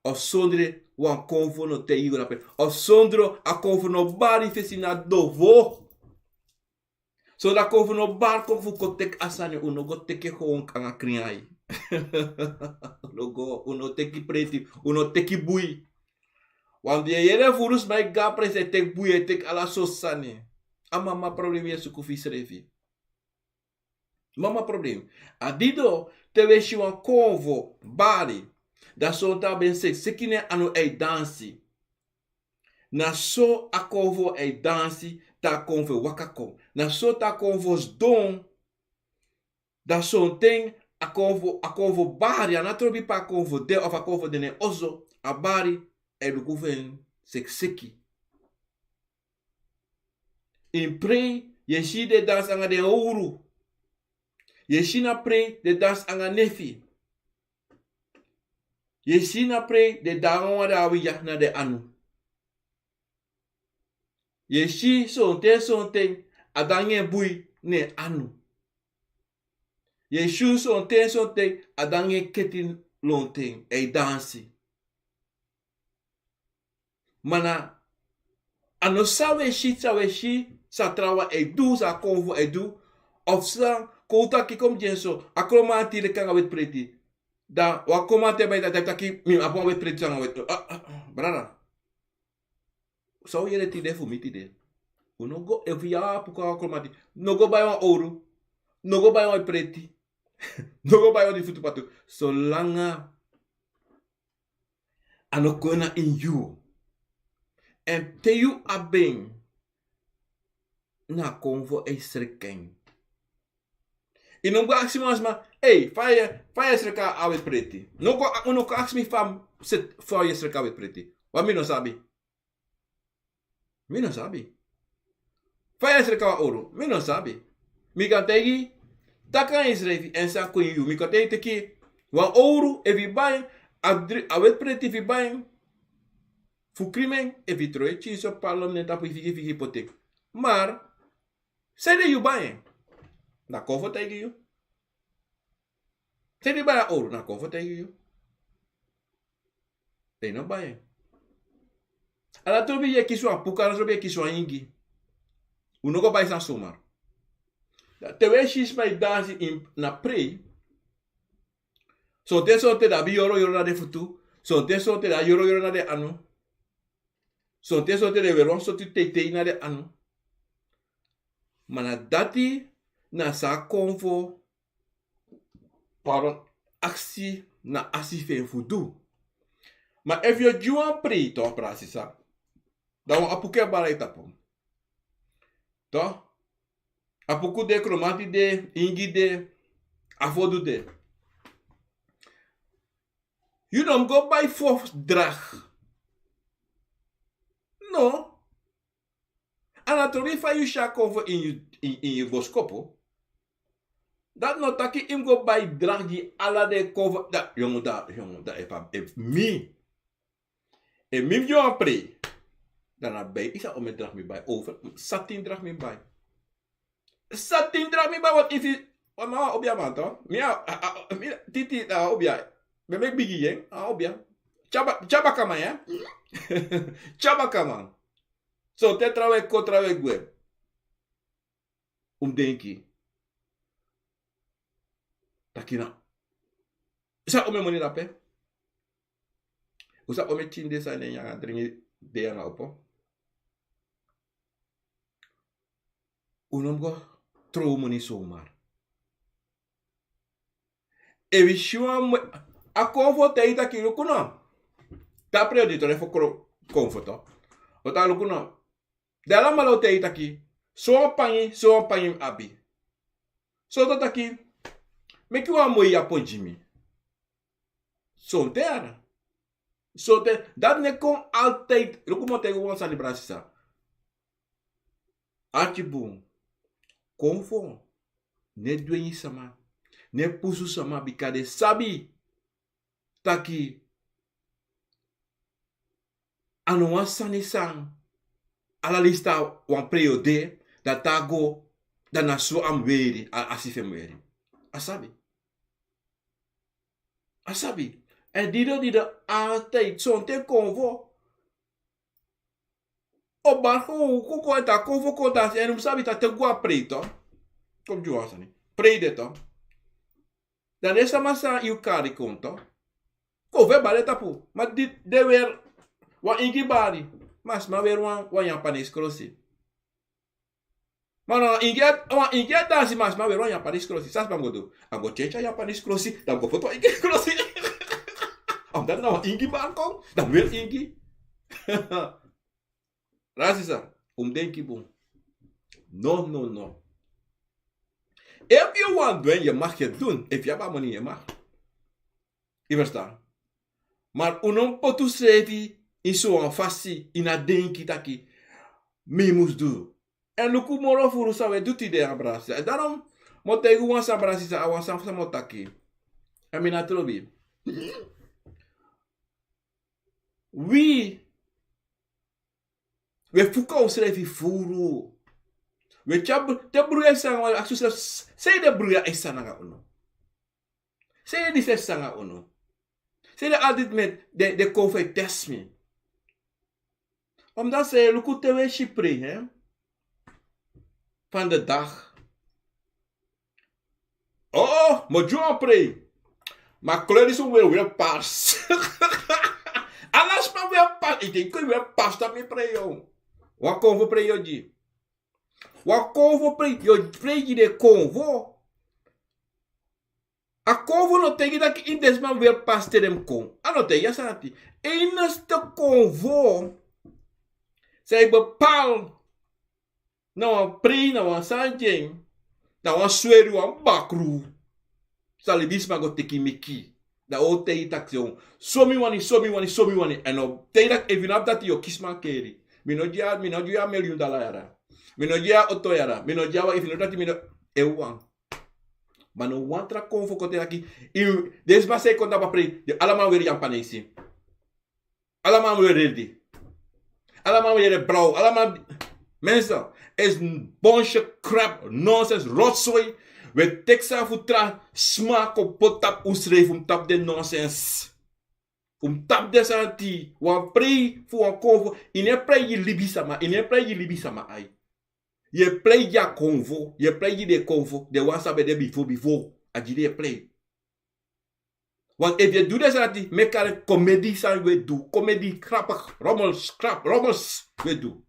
Of sondro wan konfo no taigi fu dape. Of sondro a konfo no bari fesi na dovo. Sondro a konfo no bari kon fu kon teki a sani, un no go teki en kon nanga krin ai. Un no go, un no teki preti, un no teki bui. Want di yu e yere furu sma e go na pranasi e teki bui, e teki ala sortu sani. A mama problem yu e suku fu yusrefi. Mama problem. A didon, te un e si wan konfo bari, dan sonten a ben seki, seki na en anu e dansi. Na so a konfo e dansi, te a konfo e waka kon. Na so te a konfo sidon, dan sonten a konfo, a konfo bari, a no trobi pe a konfo de, of a konfo de na en oso, a bari e luku fu en seki seki. Ini prei, yu e si den dansi nanga den owru. Yu e si na prei den dansi nanga nefi. Yu e si na prei den dansi nanga wan dati wi ya na den anu. Yu e si sonten sonten a dansi nanga en bui na en anu. Yu e si sonten sonten a dansi nanga en keti lonten, e dansi. Ma na, a no san un e si, san un e si, san trawan e du, san a konfo e du, of san, kon un taki kon mi gi en so, a kromanti leki nanga wetpreti. Dan wan kromanti e bai dati, a taki mi abi wan wetpreti nanga wet, ah, ah, ah, brada. San un yere tide fu mi tide. Un no go, efu yu abi kon a kromanti, no go bai wan owru, no go bai wan wetpreti, no go bai wan dri futu patu. Solanga a no kon na ini yu. Èn te yu abi en, na konfo e sreka en. Yu no go aksi wan sma, ei, fa yu, fa yu e sreka a wetpreti. No go, un no go aksi mi fa, fa yu e sreka a wetpreti. Want mi no sabi. Mi no sabi. Fa yu e sreka wan owru, mi no sabi. Mi kan taigi, taki nanga yusrefi èn san kon ini yu. Mi kan taigi taki wan owru, efu yu bai en, A dri- a weti preti fu bai en fu krimen, efu yu tron e tyinso palom nen tapu yu figi figi potek. Mar sede yu bai en? Na kon fu taigi yu. Sede yu bai a oru? Na kon fu taigi yu. Den no bai en. Ala trobi yu e kisi wan puku, ala trobi yu e kisi wan ingi. Un no go bai sani somar. Te un e si sma e dansi na prei. Sonten sonten den abi yoro yoro na den futu. Sonten sonten den abi yoro yoro na den anu. Sonten sonten den weri wan sortu teitei na den anu. Ma na dati na san a konfo, pardon, aksi na asi fu en fu du. Ma efu yu o gi wan prei, to, brada sisa, dan wan apuku e bari yu tapu. To, apuku de, kromanti de, ingi de, afodu de. Yu no mus go bai fo drag. No. A na tori fa yu si a konfo ini yu boskopu. Dati no taki yu mus go bai drag gi ala den konfo. Da yongu, da yongu, da efu mi, efu mi mus gi wan prei, dan na bai yu sa o meki drag mi bai. Over satin drag mi bai. Satin drag mi bai, want efu wan man, wan obiaman, to, mi a, a, a, mi titi na wan obia. Mi e meki bigi yen, a obia. Tyaba, tyaba kaman ya. Tyaba kaman. So te trawe kon, trawe gwe. Un mus denki taki na, un sa o meki moni dape. Un sa o meki tin de san nen nanga dringi de nanga opo. Un no mus go tron un moni somar. Efu yu si wan, a konfo taigi yu taki luku no. Te a prei o du yu, to, den fu konfo, to. O taki luku no. Den alamala o taigi yu taki so wan pangi, so wan pangi mi abi. So to taki, meki wan moi yapon gi mi. Sonten yara. Sonten, dati no e kon altijd. Luku mi o taigi wan sani, brada sisa. Arki bun. Konfo no e dwengi sama, no e pusu sama, bika den sabi taki a no wan sani san ala leisi te wan prei o de, dan te a go, dan na so a mus weri, a, a si fu en mus weri. A sabi. A sabi. Èn dido dido, altijd, sonten konfo o bari kon, kon, kon, èn te a konfo kon dansi, èn un mus sabi taki te go a prei, to, kon gi wan sani, prei de, to. Dan den sama san yu kari kon, to, konfo e bari tapu. Ma di den weri wan ingi bari, ma sma weri wan, wan Japanese krosi. Ma na wan ingi, wan ingi e dansi, ma sma weri wan Japanese krosi. San sma go du? A go tyentye a Japanese krosi, dan go poti wan ingi krosi. Omdat na wan ingi bari kon, dan weri ingi. Brada sisa, un mus denki bun. No, no, no. Efu yu wani du en, yu mag het doen. Efu yu abi a moni, yu mag. Yu ferstan? Ma un no mus poti unsrefi ini so wan fasi, ini a denki taki mi mus du. Èn luku moro furu san un e du tide, a brada sisa. Èn daarom mi o taigi un wan sani, brada sisa, a wan sani san mi o taki. Èn mi no e trobi. Wi, wi e fuka unsrefi furu. Wi e tyari, te bruya e sanga, wi e aksi unsrefi, sanede bruya e sanga nanga unu? Sanede disi e sanga nanga unu? Sanede altijd mi e, den, den konfo e test mi? Omdat san yu e luku te wi e si prei, hè, van de dag. Oh, mi o gi wan prei. Ma kleur disi un weri, weri pars. Ala sma weri pars. Yu denki yu weri pars, dan mi prei yu. Wan konfo prei yu o gi. Wan konfo prei yu o prei gi den konfo. A konfo no taigi taki ini den sma weri pars te den mus kon. A no taigi a sani dati. Enigste konfo san e bepaal na wan prei, na wan sani gi en, na wan sweri, wan bakru. San libisma go teki meki. Dan a o taigi taki so mi wani, so mi wani, so mi wani. Èn a o taigi taki efu yu no abi dati, yu o kisi mankeri. Mi no gi yu, mi no gi yu a miljoen dala yara. Mi no gi yu a oto yara. Mi no gi yu a wan, efu yu no abi dati, mi no. Efu wan. Ma no wan tra kon fu kon te taki, den sma san e kon tapu a prei, den alamal weri Yapanesi. Alamal weri redi. Alamal weri blauw. Alamal. Mensen, is een bunch crap, nonsens, rotzooi. We teki san fu tra sma kon poti tapu unsrefi, fu mus tapu den nonsens. Fu mus tapu den sani dati, wan prei fu wan konfo. Yu no e prei gi libisma, yu no e prei gi libisma ai. Yu e prei gi a konfo, yu e prei gi den konfo, den wan san ben de bifo bifo, a gi den yu e prei. Want efu yu e du den sani dati, meki a komedi san wi e du, komedi, grappig, rommels, grap, rommels wi e du.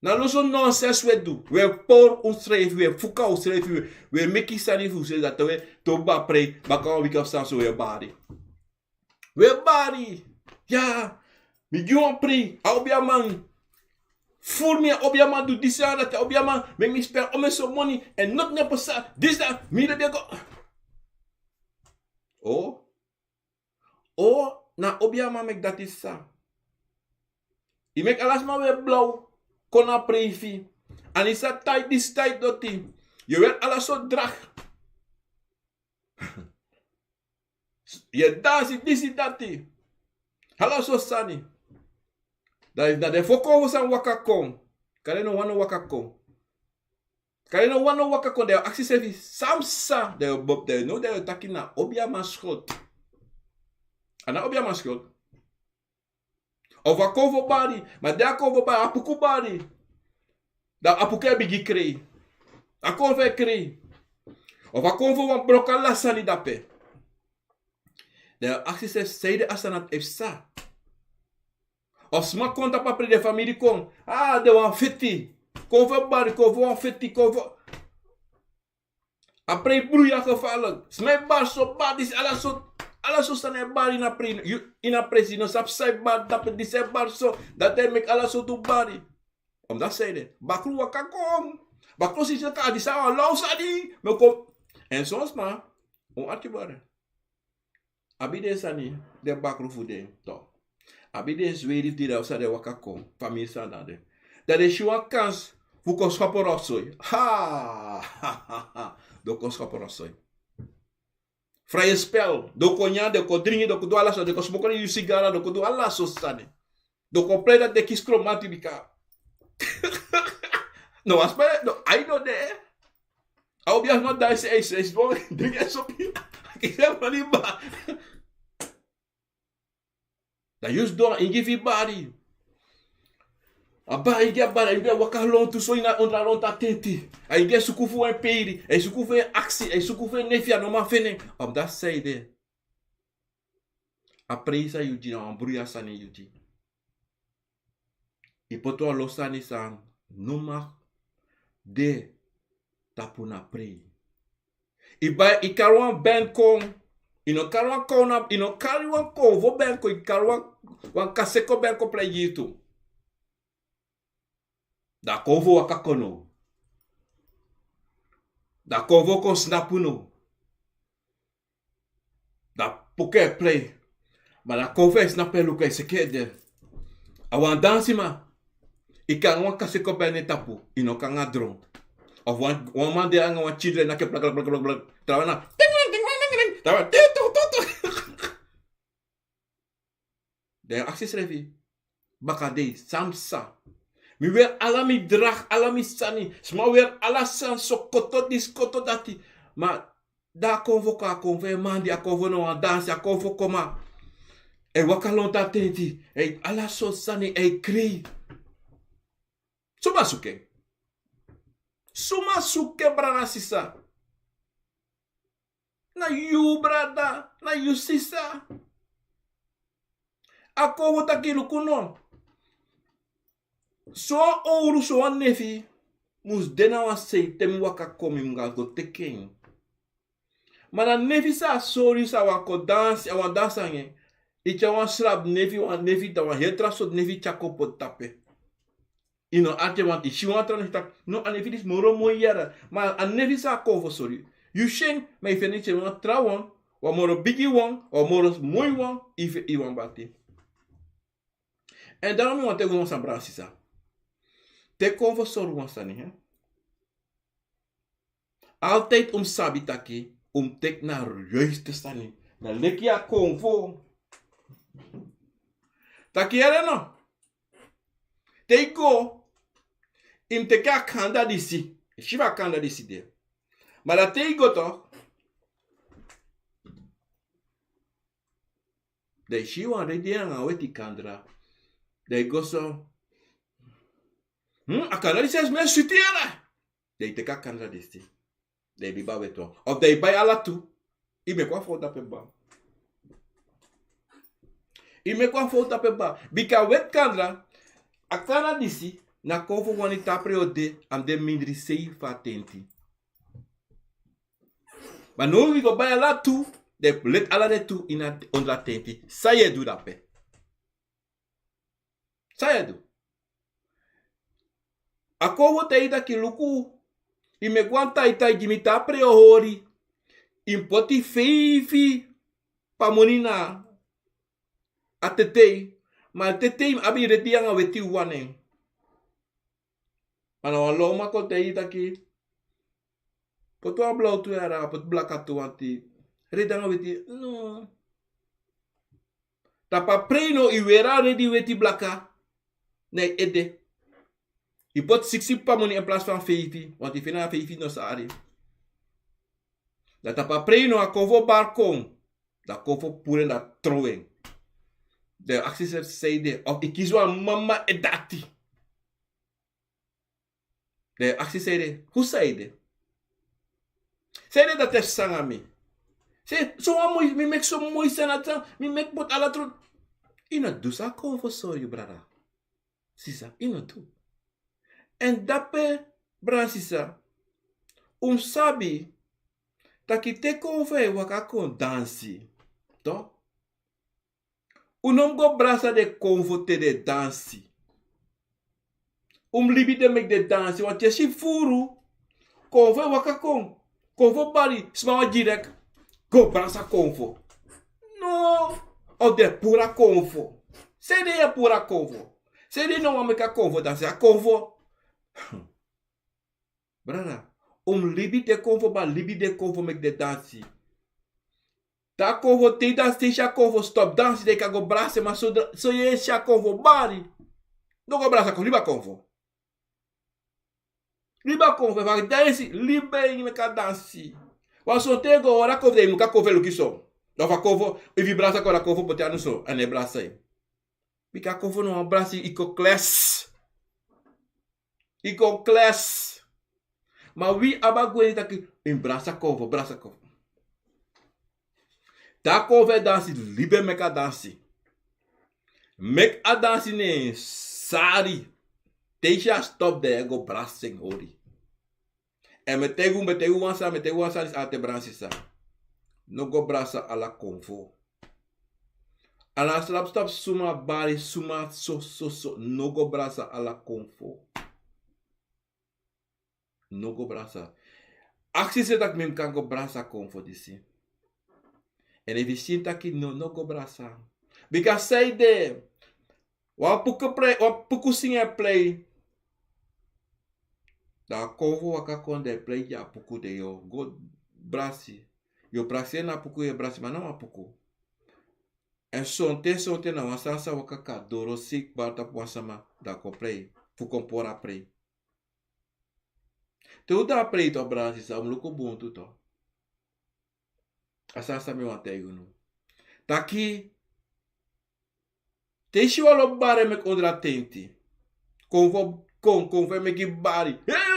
Na lusu nonsens wi e du. Wi e pori unsrefi, wi e fuka unsrefi, wi e, wi e meki sani fu unsrefi dati wi e, te un ben prei, baka wan wiki of san so wi e bari. Wi e bari. Ya, mi gi wan prei, a obiaman. Furu mi, a obiaman du disi, a dati, a obiaman meki mi spen omen so moni, èn noti no e pasa, disi dati, mi de bia go. O, o, na obiaman meki dati sisa. Yu meki ala sma weri blauw, kon na prei fu yu. Èn yu sa tai disi, tai doti. Yu e weri ala sortu drag. Yu e dansi disi dati. Ala sortu sani. Dan na den fokofu san waka kon. Kande no wan no waka kon. Kande no wan no waka kon, dan yu e aksi srefi san psa, dan yu e, dan yu e taki na obiaman skuld. A na obiaman skuld. Of a konfo bari, ma di a konfo bari, a puku bari. Dan a puku e bigin krei. A konfo e krei. Of a konfo wani broko ala sani dape. Dan yu e aksi srefi sanede a sani dati e psa. Of sma kon tapu a prei, den famiri kon. A, den wani feti. Konfo bari, konfo wani feti, konfo. A prei bruya gevaarlijk. Sma e bari so, bari disi, ala sortu, ala sortu sani e bari ini a prei. Yu, ini a prei, yu no sabi san e bari dape, disi e bari so, dati e meki ala sortu bari. Omdati sanede, bakru waka kon. Bakru si taki a disi a wan law sani. Mi o kon. Èn son sma, un arki bari. Abi den sani, den bakru fu den, to. Abi den zweri fu den, dan san den waka kon, famiri san na den. Dan den si wan kans fu kon skopu rotzooi. Ha! Den o kon skopu rotzooi. Vrije spel. Den o kon nyan, den o kon dringi, den o kon du ala sortu, den o kon smoko den yu sigara, den o kon du ala sortu sani. Den o kon prei dati den kisi kromanti bika. No, a sma, no, ai no de. A obiaman dansi, ai, ai, ai, dringi en sopi. Kisi en moni ba. Dan yu sidon, a ingi fu yu bari. A bari, a ingi a bari, a ingi e waka lontu so ini a ondro a lontu a tenti. A ingi e suku fu wan peiri, a e suku fu en aksi, a e suku fu en nefi, a no man feni en. Omdati sanede, a prei san yu gi na wan bruya sani yu gi. Yu poti wan lo sani san no mag de tapu na prei. Yu bai, yu kari wan ben kon. Yu no kari wan kon na, yu no kari wan konfo ben kon, yu kari wan, wan kaseko ben kon prei gi yu tu. Dan a konfo waka kon now. Dan a konfo kon snapu now. Dan a puku e prei. Ma dan a konfo e snapu, e luku, e seki ede. A wan dansiman. Yu kon nanga wan kaseko ben na en tapu, yu no kon nanga dron. Of wan, wan man de nanga wan children naki blak, blak, blak, blak, blak. Trawan na ting, ting, ting, ting, ting, ting. Trawan ting, ting, ting, ting. Dan yu e aksi yusrefi, bakadei, san mi sa. Mi weri ala mi dragi, ala mi sani. Sma weri ala sani, so koto disi, koto dati. Ma dan a konfo kon, a konfo e mandi, a konfo no wani dansi, a konfo kon ma e waka lontu a tenti. Ei, ala sortu sani e krei. Suma suku en? Suma suku en, brada, sisa? Na yu brada, na yu sisa. A konfo taki luku no. Sowan owru, sowan nefi mus de na wan sei, te mi waka kon mi mus go teki en. Ma na nefi sa sori yu san wani kon dansi, a wani dansi nanga en. Yu tyari wan srapu nefi, wan nefi, dan wan heri tra sortu nefi tyari kon poti tapu en. Yu no arki en, want yu si wan tra nefi taki, no, a nefi disi moro moi yere. Ma a nefi san a konfo sori yu, yu si en, ma yu feni enke wan trawan, wan moro bigi wan, wan moro moi wan, yu feni wan bati. Èn dan mi wani taigi wan sani, brada, sisa. Te konfo sori wan sani, hè. Altijd un mus sabi taki un mus teki na yuiste sani. Na leki a konfo. Taki yere no. Te i go, i mus teki a kanda disi. I si fa a kanda disi de. Ma dan te i go tok, dan i si wan redi nanga weti kandra. Dan i go so. Hmm, a kandra disi e sma switi yere. Dan i teki a kandra disi. Dan i biba weti wan. Of dan i bai ala tu. I meki wan fowtu dape baba. I meki wan fowtu dape baba. Bika weti kandra. A kandra disi. Na konfo wani tapu yu o de. A mus de mindri sei fu a tenti. Ma now wi go bai ala tu, dan i leti ala den tu ini a ondro a tenti. San yu e du dape? San yu e du? A konfo taigi taki luku, i meki wan taitai gi mi te a prei o hori. I mus poti feifi pamoni na a tetei. Ma a tetei mus abi redi nanga weti uwan nen. Ma na wan lawman kon taigi taki, poti wan blautu yara, poti blaka tu wanti. Redi nanga weti, no. Tapu a prei no i weri a redi weti blaka. Na i ede. I poti siksi pamoni in plaats van feifi. Wanti i feni a feifi no sari. Dan tapu a prei no a konfo bari kon. Dan konfo puru en dan tron en. Dan yu aksi srefi san ede. Of i kisi wan mama e dati. Dan yu aksi san ede. Fu san ede. San ede dati e sanga mi. San ede, so wan moi, mi meki so moi sani dati san, mi meki poti ala tron. I no du san a konfo sori yu brada. Sisa, i no du. Èn dape, brada sisa, un mus sabi taki te konfo e waka kon dansi. Tok? Un no mus go brasa den konfo te den e dansi. Un mus libi den meki den dansi. Wanti yu e si furu konfo e waka kon. Konfo bari, sma wan direk go brasa konfo. No. Of den e puru a konfo. San ede yu e puru a konfo? San ede yu no wani meki a konfo dansi? A konfo. Brada, un mus libi den konfo bari, libi den konfo meki den dansi. Te a konfo, te i dansi, te i si a konfo stop dansi, dan i kan go brasa en. Ma so, so yu e si a konfo bari, no go brasa konfo, libi a konfo. Libi a konfo, efu a dansi, libi en, meki a dansi. Wan sonten yu go hori a konfo, dan yu muka konfo e luku yu so. Dan fu a konfo, efu yu brasa konfo, dan a konfo poti anu so, a no e brasa yu. Bika konfo no wani brasa yu, yu kon kles. Yu kon kles. Ma wi abi a gwenti taki, yu mus brasa konfo, brasa konfo. Te a konfo e dansi, libi en meki a dansi. Meki a dansi na en sari. Te i si a stop, dan yu e go brasa en hori. Èn mi e taigi unu, mi e taigi unu wan sani, mi e taigi unu wan sani disi altijd, brada sisa. No go brasa ala konfo. Ala slapu slapu suma bari, suma so, so, so. No go brasa ala konfo. No go brasa. Aksi srefi taki mi kan go brasa konfo disi. Èn efu yu si taki no, no go brasa. Bika san ede, wan puku prei, wan puku singi e prei. Dan a konfo waka kon, den e prei gi a puku, dan yu o go brasi. Yu o prakseri na a puku, yu e brasi, ma na wan puku. Èn sonten, sonten na wan sani sa waka kon na doro, sei kba tapu wan sama, dan a kon prei. Fu kon pori a prei. Te un de a prei tok, brada sisa, un mus luku bun tu tok. A sani san mi wani taigi unu. Taki, te i si wan lobi bari e meki ondro a tenti. Konfo, kon, konfo e meki bari. Hey!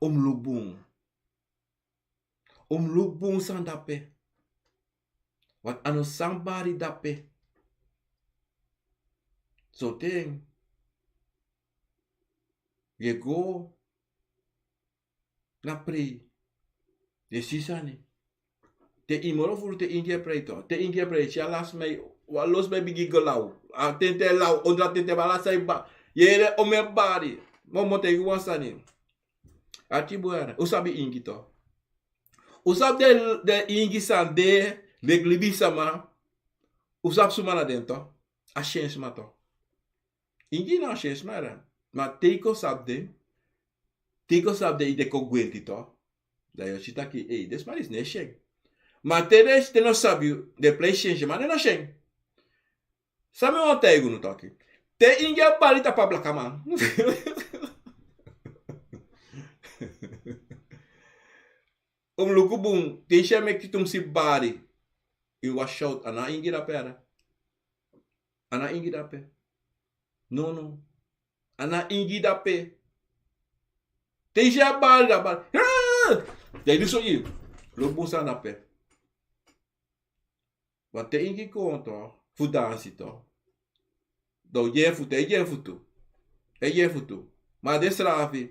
Un mus luku bun. Un mus luku bun san de ape. Want a no san bari de ape. Sonten yu e go na prei, yu e si sani. Te yu moro furu te ingi e prei tok. Te ingi e prei, yu si ala sma e, wan lo sma e bigin go law. A tenti e law, ondro a tenti e bari, ala san e bari. Yu e yere omeni bari. Ma mi o taigi wan sani. Ati bun yara, un sabi ingi tok. Un sabi den, den ingi san de, leki libisma. Un sabi suma na den tok. A syen sma tok. Ingi na a syen sma yara. Ma te i kon sabi den, te i kon sabi den, i de kon gwenti tok. Dan yu o si taki, ei, den sma disi no e si en. Ma te den no sabi, den prei si en, si en, ma den no si en. San mi wani taigi unu taki, te ingi e bari tapu a blakaman. Un mus luku bun, te yu si en meki tumsi bari, yu wasi out, a no a ingi dape, a no a ingi dape. No, no. A no a ingi dape. Te yu si a bari, a bari. Dan yu du so, yu luku bun san dape. Want te ingi kon to, fu dansi to. Dan un gi en futu, e gi en futu. E gi en futu. Ma a de srafi.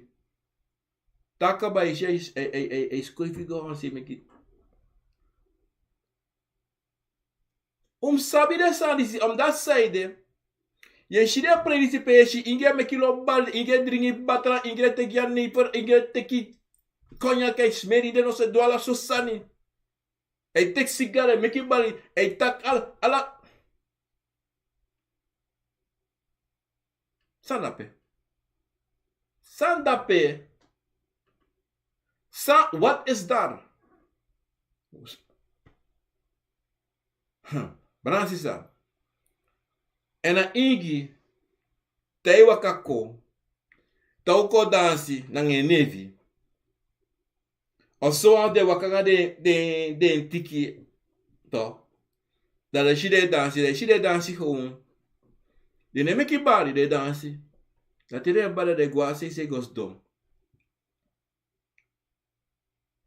Te a kaba, yu si, e, e, e, e skoifi go wan se meki. Un mus sabi den sani disi, omdat saide. Yu e si den prei disi pe yu e si ingi e meki lo bari, ingi e dringi batra, ingi e teki jenever, ingi e teki konyak, e smeri den noso, e du ala sortu sani. E teki sigari, e meki bari, e taki ala, ala. San dape? San dape? San, wat is daar? Hm, brada nanga sisa. Èn a ingi, te yu waka kon, te un kon dansi nanga en nefi. Of so wan den waka nanga den, den, den tiki, to. Dan den si den e dansi, den si den e dansi gewoon. Den no e meki bari, den e dansi. Dan te den e bari, den e go a sei sei go sidon.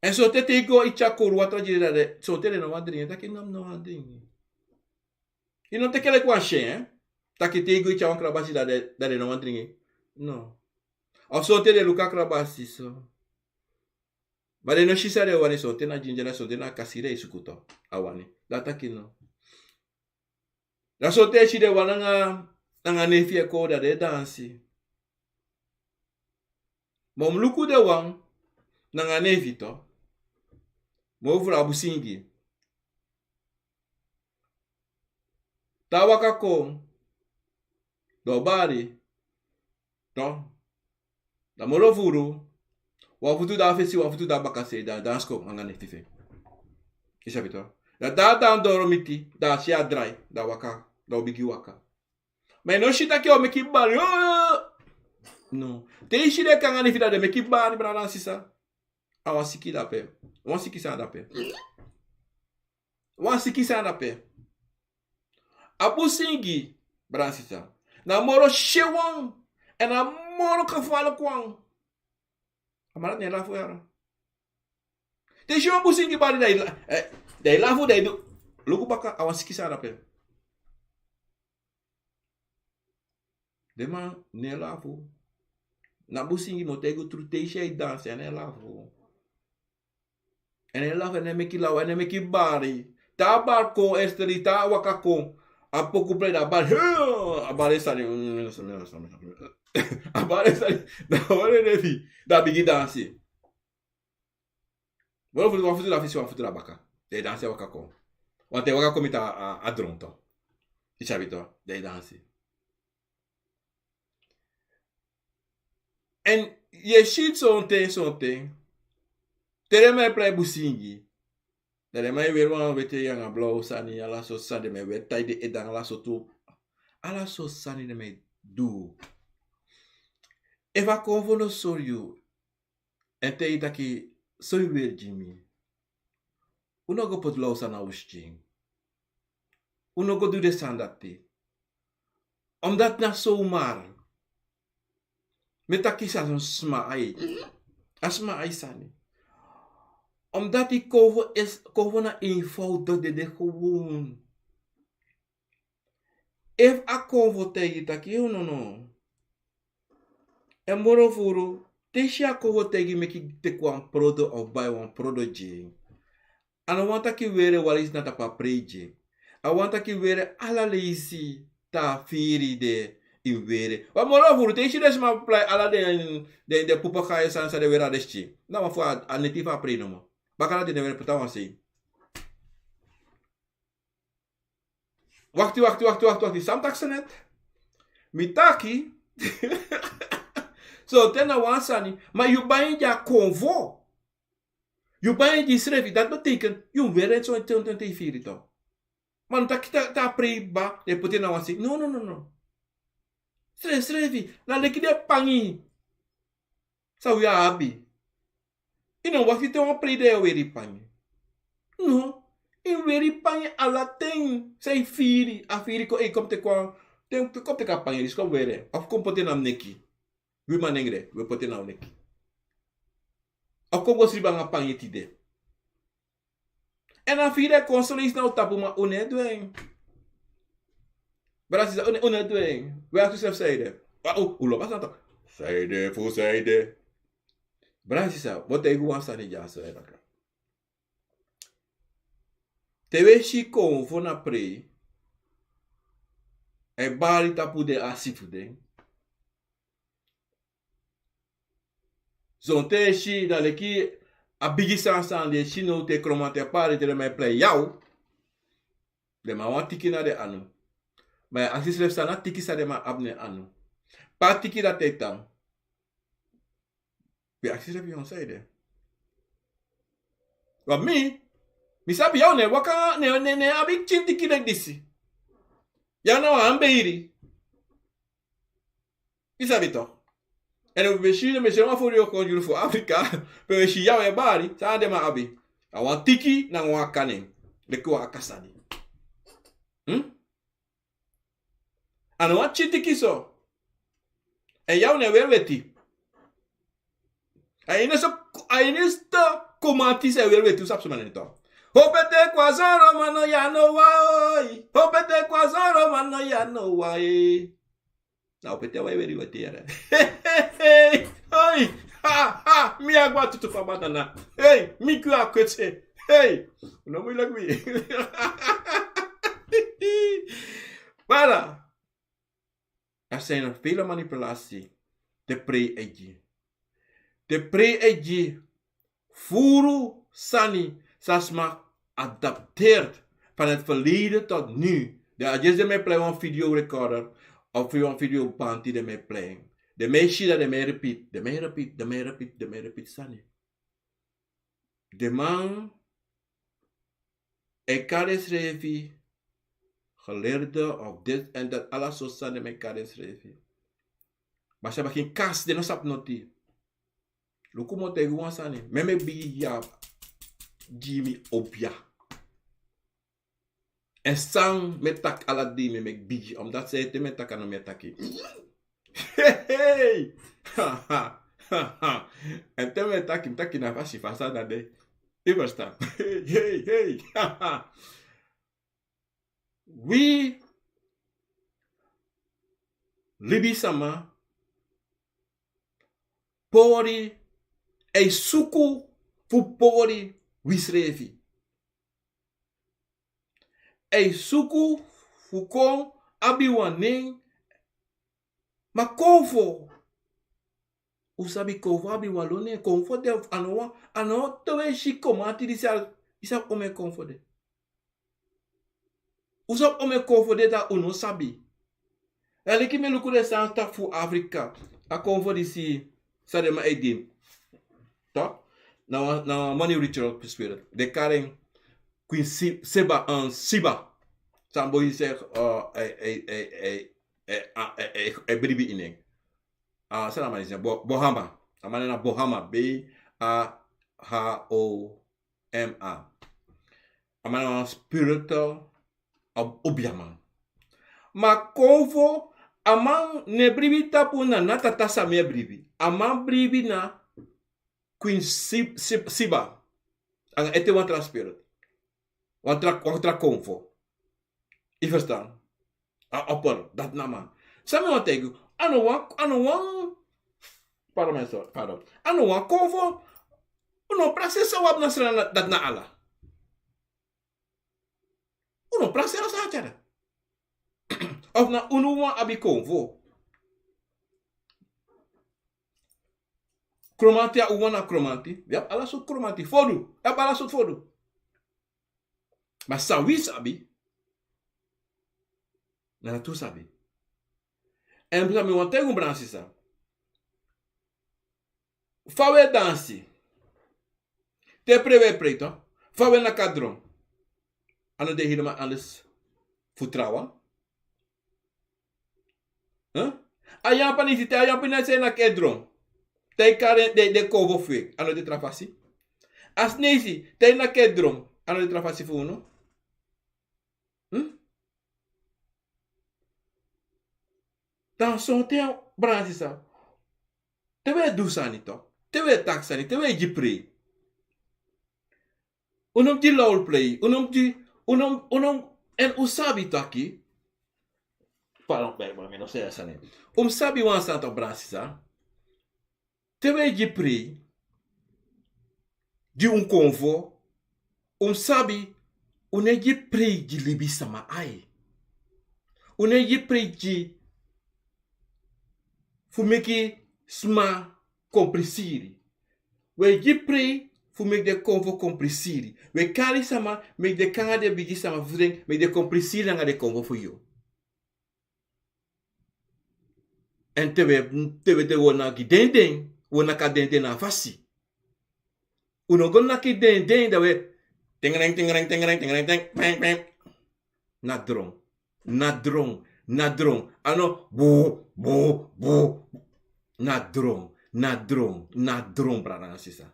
Èn sonten te yu go iti a kowru watra gi den, dan den, sonten den no wani dringi, taki no, mi no wani dringi. Yu no teki en leki wan syen, taki te yu go iti a wan krabasi dan den, dan den no wani dringi. No. Of sonten den luku a krabasi so. Ma den no si san den wani, sonten na jinja, sonten na kasira e suku to. A wani. Dan a taki no. Dan sonten yu si den wan nanga, nanga nefi e kon, dan den e dansi. Ma un mus luku den wan nanga nefi to. Ma un furu a busingi. Te a waka kon, dan un bari. To. Dan moro furu, wan futu de a fesi, wan futu de a bakasei, dan dansi kon anga nefi fu en. Yu sabi to. Dan te a doro miti, dan a si a drai, dan waka, dan un bigin waka. Ma yu no si taki a o meki bari. No. Te yu si den kon anga nefi dan den meki bari, brada nanga sisa. A wan siki dape. Wan siki sani dape. Wan siki sani dape. A busingi, brada nanga sisa, na moro syen wan, èn na moro gevaarlijk wan. A man dati no e lafu yara. Te yu si wan busingi bari dan yu la-, eh, dan yu lafu, dan yu du. Luku baka, a wan siki sani dape. Den man no e lafu. Na busingi, mi o taigi unu tru, te yu si en e dansi, a no e lafu. A no e lafu, a no e meki law, a no e meki bari. Te a bari kon, esteri, te a waka kon, a poku prei, dan a bari, a bari e sani. A bari e sani. Dan a wani nefi, dan a bigin dansi. Wan futu, wan futu de a fesi, wan futu de a baka. Dan e dansi e waka kon. Want te e waka kon miti a, a, a dron to. Yu sabi to, dan e dansi. Èn yu e si sonten, sonten. Te den man e prei busingi. Dan den man e weri wan weti anga blaw sani, ala sortu sani den man e weri, tai den ede anga ala sortu. Ala sortu sani den man e du. Efu a konfo no sori yu, èn taigi yu taki so yu weri gi mi, un no go poti law sani na un skin. Un no go du den sani dati. Omdat na so un mari. Mi e taki san sma ai. A sma ai sani. Omdat yu konfo es, konfo na eenvoudig, den de gewoon. Efu a konfo taigi yu taki, yu no, no. Èn moro furu, te yu si a konfo taigi yu meki teki wan prodo of bai wan prodo gi en. A no wani taki weri wan leisi na tapu a prei gi en. A wani taki weri ala leisi te a firi de yu weri. Wan moro furu, te yu si den sma prei ala den, den, den pupa kai san, san den weri a den skin. Na wan fu a, a neti fu a prei nomo. Bakadati den weri poti a wan sei. Wakti, wakti, wakti, wakti, wakti. San mi taki so net. Mi taki. So, te na wan sani. Ma yu bai en gi a konfo. Yu bai en gi yusrefi, dati betekent yu weri en so ten ten te yu firi tok. Ma no taki te a prei kba, den poti en na wan siki. No, no, no, no. Srefsrefi, na leki den pangi san wi abi. Yu no wakti te wan prei dan yu e weri pangi. No, yu e weri pangi ala ten san yu firi, a firi kon, ei, kon teki wan, ten, kon teki a pangi disi kon weri en. Of kon poti en na mi neki. Wi manengre, wi e poti en na wi neki. Of kon go sribi nanga pangi tide. Èn a firi e kon so leisi na un tapu, ma un no e du en. Brada sisa, un no e du en. Wi e aksi usefi san ede. Wa, un, un lobi a sani tok. San ede fu san ede. Brada sisa, mi o taigi un wan sani dyaso e baka. Te wi e si konfo na prei, e bari tapu den asi fu den. Sonten e si na leki a bigi sani san den e si now te kromanti e pari te den man e plei yaw. Den man wani tiki na den anu. Ma yu e aksi yusrefi san na tiki san den man abi na en anu. Pe a tiki dati e tan? Wi e aksi yusrefi yu san ede. Wan mi, mi sabi yaw no e waka, no e, no e, no e abi pikin tiki leki disi. Yaw na wan amberi. Yu sabi tok. Èn un ben si, un ben si wan fu den yu o kon yuru fu Afrika, pe un e si yaw e bari, san den man abi. A wan tiki nanga wan kanen. Leki wan akasani. Hmm? A no wan pikin tiki so. Èn yaw no e weri weti. A ini so, a ini so kromanti san e weri weti, un sabi suma na en tok. Hobete kwa zoro mano ya no wa oi. Hobete kwa zoro mano ya no wa e. Na hobete a wan e weri weti yere. Hey, hey, hey, hey. Ha, ha, mi a gwa tutu fu a banana. Hey, mi gwa kwetse. Hey, no moeilijk mi. Voilà. Er zijn vele manipulatie. De pre-igi. De pre-igi. Furu sani san sma adapteert van het verleden tot nu. De a disi den mi e plei wan video recorder of wan video banti den mi e plei. Den mi e si dati den mi e repeat, den mi e repeat, den mi e repeat, den mi e repeat sani. Den man e kari densrefi geleerde of dit en dat, ala sortu sani den mi e kari densrefi. Ma san baka ini kasi den no sabi noti. Luku mi o taigi wan sani. Mi e meki bigi ya gi mi obia. Èn san mi e taki ala dei mi e meki bigi. Omdat san ete mi e taki a no mi e taki. Hey, hey. Èn te mi e taki, mi taki na fasi fa a sani de. Yu ferstan? Hey, hey, hey. Wi libisma pori, e suku fu pori wisrefi. E suku fu kon abi wan nen. Ma konfo, un sabi konfo abi wan lo nen. Konfo de, a no wan, a no te wi e si kromanti disi al, yu sabi omeni konfo de. Un sabi omeni konfo de dati un no sabi. Èn leki mi e luku den sani taki fu Afrika, a konfo disi san den man e gi. Tok? Na wan, na wan moni ritual spirit. Den kari en Queen Si-, Seba, en Siba. San boi segi, eh, e, e, e bribi ini en. Ah, san a man disi, Bo-, Bohama. A man na Bohama, B A H O M A. A man na wan spiritual ob-, obiaman. Ma konfo, a man no e bribi tapu na na tata san mi e bribi. A man bribi na Queen Sib-, Sib-, Siba. Anga ete wan tra spirit. Wan tra, wan tra konfo. Yu ferstan? A opper, dati na man. San mi wani taigi yu, a no wan, a no wan, pardon, mi e sori, pardon. A no wan konfo, un no prakseri san un abi na srana, dati na ala. Un no prakseri san a tyari. Of na unu wan abi konfo. Kromanti, a unu wan na kromanti. Wi abi ala sortu kromanti. Fodu, wi abi ala sortu fodu. Ma san wi sabi, na dati un sabi. Èn mi wani taigi un, brada sisa. Fa wi e dansi. Te prei we prei to. Fa we naki a dron. A no de hiriman andes fu trawan. A yampanisi te a yampanisi e naki e dron. Te i kari den konfo fu en a no de tra fasi. A snesi te i naki e dron a no de tra fasi fu unu. Dan sonten bransi sa. Te we du sani to. Te we taki sani te we gi prei. Un no mus gi lawlu plei un no mus gi un no mus un no mus. Èn un sabi taki. Pardon bèk ma mi no sei a sani. Un mus sabi wan sani to bransi sa. Te un e gi prei gi un konfo. Un mus sabi. Un no e gi prei gi libisama ai. Un no e gi prei gi fu meki sma kon prisiri. Wi e gi prei fu meki den konfo kon prisiri. Wi e kari sama meki den kon nanga den bigi sama fu den meki den kon prisiri nanga den konfo fu yu. Èn te wi e te wi e de wi o naki denden wi o naki a denden na a fasi. Un no go naki denden da wi e tengreng tengreng tengreng tengreng tengreng. Na dron. Na dron. Na dron. A no buu buu buu. Na dron. Na dron. Na dron brada nanga sisa.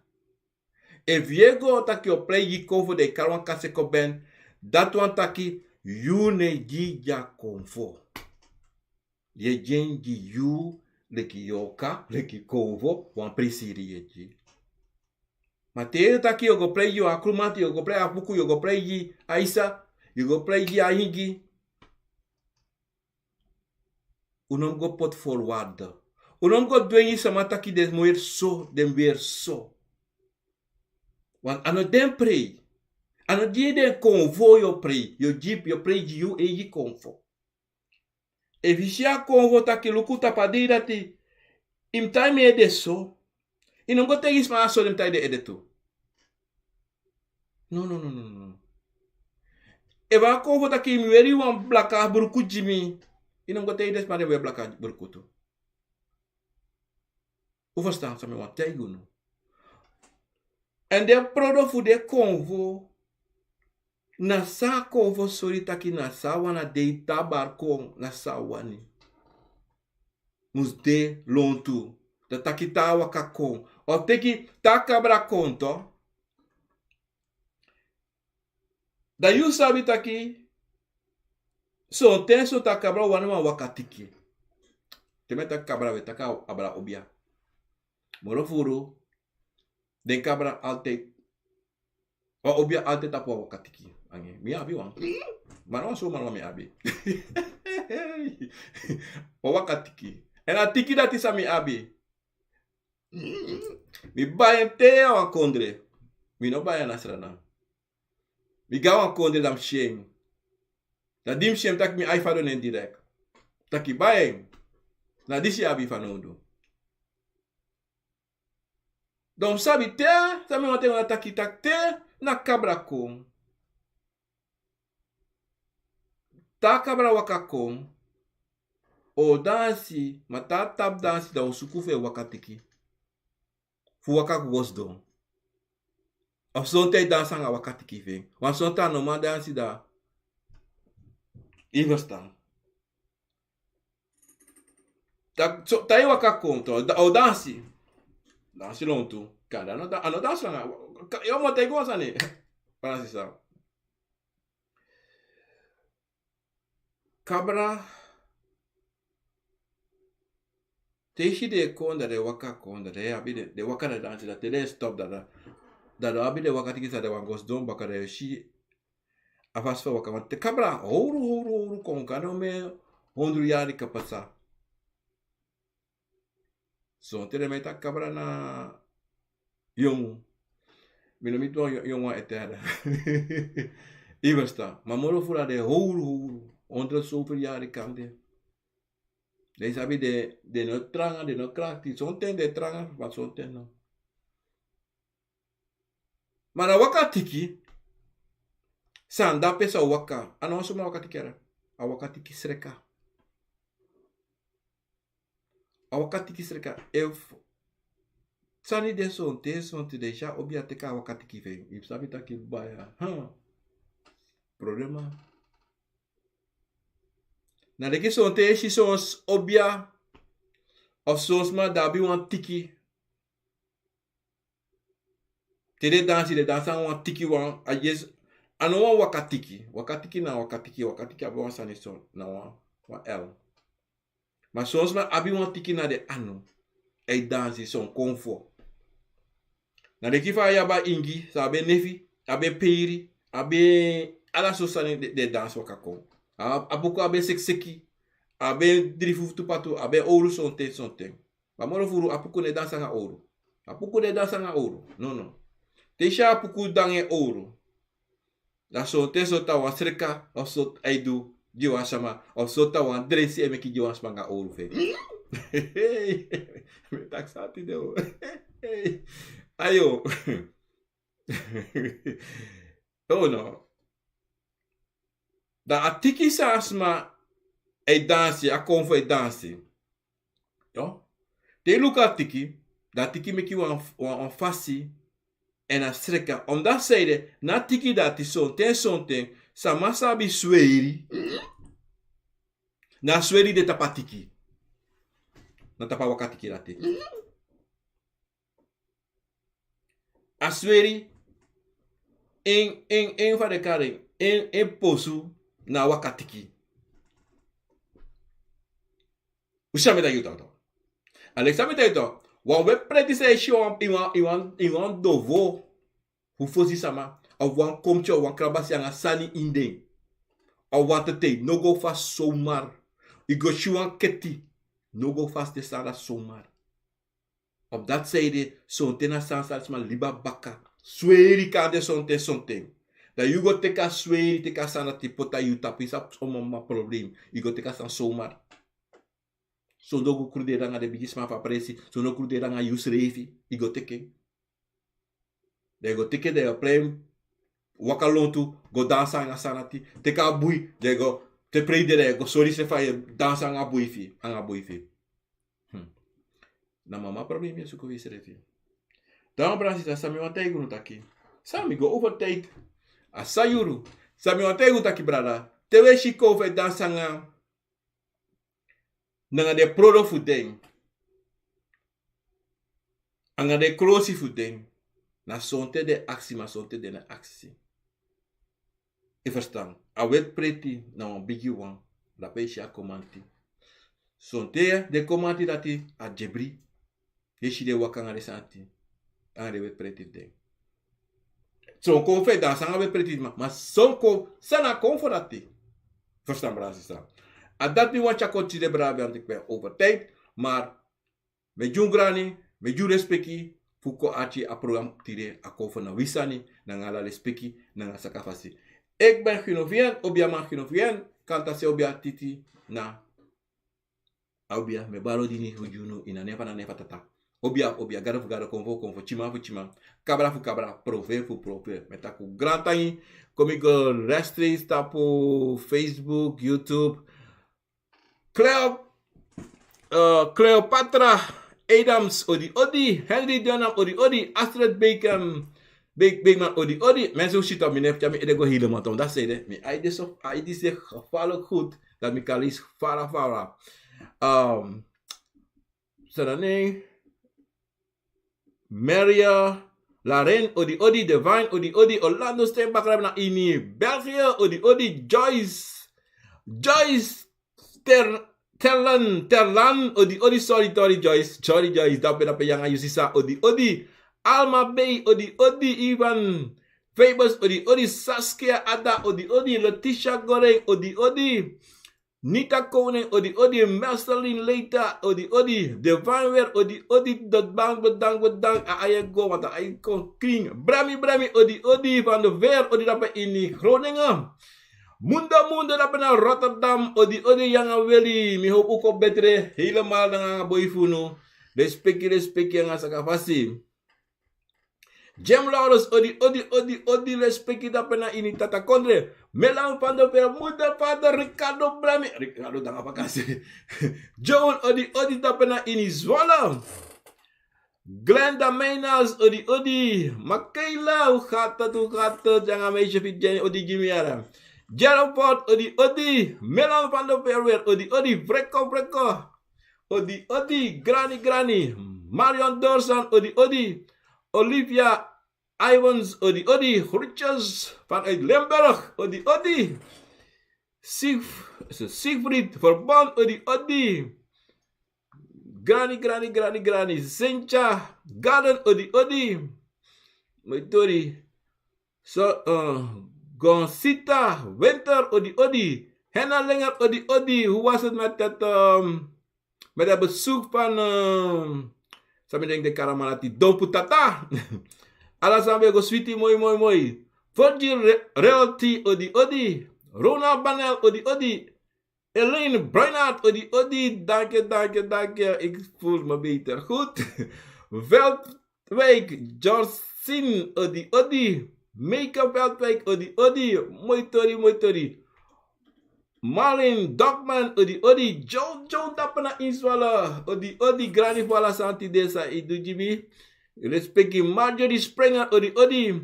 Efu yu e go taki yu o prei gi konfo dan yu kari wan kaseko ben. Dati wani taki yu no e gi gi a konfo. Yu e gi en gi yu leki yoka leki konfo wan prisiri yu e gi. Ma te yu e taki yu o go prei gi wan akrumanti yu o go prei a buku yu o go prei gi a isa yu o go prei gi a ingi. Un no mus go poti forwarde. Un no mus go dwengi sama taki den mus weri so den mus weri so. Wan a no den prei. A no gi den konfo yu o prei yu o gi yu o prei gi yu eigi konfo. Efu yu si a konfo taki luku tapu a dei dati. Yu mus tai mi ede so. Yu no mus go taigi sma na so den mus tai den ede tu. No no no no no. Efu a kon fu taki yu mus weri wan blaka bruku gi mi. Yu no mus go taigi den sma den mus weri blaka bruku tu. Un ferstan san mi wani taigi unu. Èn den prodo fu den konfo. Na san a konfo sori taki na san a wani a dei te a bari kon na san a wani. Mus de lontu. Dan taki te a waka kon o teki te a kabra kon to. Dan yu sabi taki sonten sonten a kabra wani wan waka tiki. Te mi e taki kabra we taki abra obia. Moro furu. Den kabra altid. Wan obia altid tapu wan waka tiki. Ange mi abi wan. Ma na wan suma na wan mi abi. Wan waka tiki. Èn a tiki dati san mi abi. Mi bai en te a wan kondre. Mi no bai en na srana. Mi go na wan kondre dan mi si en. Dan di mi si en mi taki mi ai fadon en direkt. Taki bai en. Na disi yu abi fanowdu. Dan un sabi te san mi wani taigi unu taki taki te na kabra kon. Te a kabra waka kon o dansi ma te a tapu dansi dan o suku fu en waka tiki. Fu waka go sidon. Of sonten e dansi anga waka tiki fu en wan sonten a no man dansi dan. Yu ferstan? Te yu waka kon o dansi. Dansi lontu kanda a no dansi langa. Yu o man taigi wan sani. Wan na sisa. Kabra. Te yu si den e kon dan den e waka kon dan den e abi den waka na dansi dan te den e stop dan dan den o abi den waka tiki san den wani go sidon baka dan yu o si. A fasi fu a waka man te kabra howru howru howru kon kan den o men hondru yari kan pasa. Sonten den mi e taki kabra na yongu. Mi no mi tu wan yongu wan ete ada. Yu ferstan ma moro furu a den howru howru. Hondro sowferi yari kan de. Den yu sabi den no tranga den no krakti sonten den tranga ma sonten no. Ma na waka tiki. San dape san waka a no wan suma waka tiki ada. A waka tiki sreka. A waka tiki sreka efu Sani de sonten, sonten den si a obia teki a waka tiki fu en. Yu sabi taki baya. Hmm. Problema. Na leki sonten yu si son s-, obia of son sma di abi wan tiki. Te den dansi, den dansi nanga wan tiki wan, a yes, a no wan waka tiki. Waka tiki na waka tiki, waka tiki abi wan sani so, na wan, wan L. Ma son sma abi wan tiki na den anu. A e dansi son konfo. Na leki fa yu abi a ingi, san abi en nefi, abi en peiri, abi en ala so sani den, den dansi waka kon. A, a puku abi en sekiseki, abi en dri fufu tu patu, abi en owru sonten, sonten. Ma moro furu a puku no e dansi nanga owru. A puku no e dansi nanga owru. No, no. Te yu si a puku de nanga en owru. Dan sonten so tan wan sreka, of so a e du gi wan sama, of so tan wan dresi e meki gi wan sma nanga owru fu en. Mi e taki san a tide o. Ayo. Oh no. Dan a tiki san a sma e dansi, a konfo e dansi. Yo. Te yu luku a tiki, dan a tiki meki wan, wan, wan fasi, èn a sreka. Omdat san ede, na a tiki dati sonten, sonten, sama sabi sweri. Na sweri de tapu a tiki. Na tapu a waka tiki dati. A sweri, en, en, en fa den kari en, en, en posu na waka tiki. Un sabi san mi e taki yu tok tok. A leki san mi e taki yu tok. Wan weti preti san yu e si wan, yu wan, yu wan, yu wan dovo fu fosi sama, of wan komtye, of wan krabasi nanga sani ini den. Of wan tetei, no go fasi somar. Yu go si wan keti, no go fasi den sani dati somar. Op dati seide, sonten na sani san sma libi a baka. Sweri kan de sonten, sonten. Dan yu go teki a sweri, teki a sani dati poti na yu tapu, yu sabi son mama problem. Yu go teki a sani somar. Son no go kruderi nanga den bigisma fu a presi, son no kruderi nanga yusrefi, yu go teki en. Dan yu go teki en, dan yu o prei en waka lontu, go dansi nanga a sani dati, teki a bui, dan yu go, te prei de, dan yu go sori yusrefi fa yu e dansi nanga a bui fu yu, nanga a bui fu yu. Hmm. Na mama problem yu e suku fu yusrefi. Dan brada, sisa, san mi wani taigi unu taki. San mi go over tijd. A san yuru. San mi wani taigi unu taki, brada. Te wi e si konfo e dansi nanga, nanga den prodo fu den. Nanga den krosi fu den. Na sonten den aksi, ma sonten den no aksi. Yu ferstan, a weti preti na wan bigi wan, dape yu si a komanti. Sonten den komanti dati a dyebri, yu e si den waka nanga den sani dati, nanga den weti preti fu den. Son konfo e dansi nanga weti preti, ma, ma son konfo, san na konfo dati. Ferstan, brada, sisa. A dati mi wani tyari kon tide, brada, mi wani teki over tijd, maar mi e gi un grani, mi e gi un respeki, fu kon arki a program tide, a konfo na wi sani, nanga ala respeki, nanga sakafasi. Ik ben Gino Vian, obiaman Gino Vian, kanta se obia titi na, a obia, mi e bari odi ini fu gi unu ini a nen fu a Tata. Obia, obia, gado fu gado, konfo fu konfo, tyiman fu tyiman, kabra fu kabra, profe fu profe. Mi e taki un grantangi, kon mi go rechtstreeks tapu Facebook, YouTube, Cleo, eh, Cleopatra Adams, odi odi. Henry Dunham, odi odi. Astrid Bacon, Be-, Beekman, odi odi. Mensen, un si toch, mi neef, mi ede go helemaal tom. Dat zei de, mi eye is zo, eye is zo gevaarlijk goed dat mi kan lezen fara fara. Ehm, Sarane, Maria, Laren, odi odi. Divine, odi odi. Orlando Steinbach, na ini België, odi odi. Joyce, Joyce Ter-, Terlan, Terlan, odi odi. Sorry, sorry, Joyce, sorry, Joyce, dape dape, yanga yu sisa, odi odi. Alma Bey, odi odi. Ivan Fabers, odi odi. Saskia Ada, odi odi. Letitia Goreng, odi odi. Nita Koning, odi odi. Marceline Leita, odi odi. Divine Weer, odi odi. Bedankt, bedankt, bedankt. A aye go, want a aye kon kring. Brami, Brami, odi odi. Van de Veer, odi dape ini Groningen. Mundo, Mundo, dape na Rotterdam, odi odi. Yanga Weli, mi hoop un kon betre helemaal nanga a boi fu unu. Respeki, respeki, nanga sakafasi. Jim Laurens, odi odi, odi odi, respeki dape na ini Tata Kondre. Melan van der Veer, moeder, vader, Ricardo Brami, Ricardo nanga vakansi. Joel, odi odi, dape na ini Zwolle. Glenda Meinas, odi odi. Makela, u gaat het, u gaat het. Yanga meisje fit Jenny, odi Jimmy Yara. Gerald Ford, odi odi. Melan van der Verwer, odi odi. Freko, freko. Odi odi. Granny, granny. Marion Dorsan, odi odi. Olivia Ivans, odi odi. Groetjes vanuit Limburg, odi odi. Siegf-, Siegfried Verbond, odi odi. Granny, granny, granny, granny. Cynthia Garden, odi odi. Moi tori. So, eh, Gonsita Winter, odi odi. Henna Lenger, odi odi. Hoe was het met het, ehm, met het bezoek van, ehm, sabi denk de karamanati Dompu Tata? Ala san ben go switi, moi, moi, moi. Virgil Re-, Realty, odi odi. Ronald Banel, odi odi. Elaine Bruinart, odi odi, dank je, dank je, dank je. Ik voel me beter. Goed. Veldwijk, Georgine, odi odi. Meike Veldwijk, odi odi. Moi tori, moi tori. Marlin Dogman, odi odi. Joe, Joe, dapena inswala. Odi odi, granny fu ala santi desa, i du gi mi. Respeki Marjorie Springer, odi odi.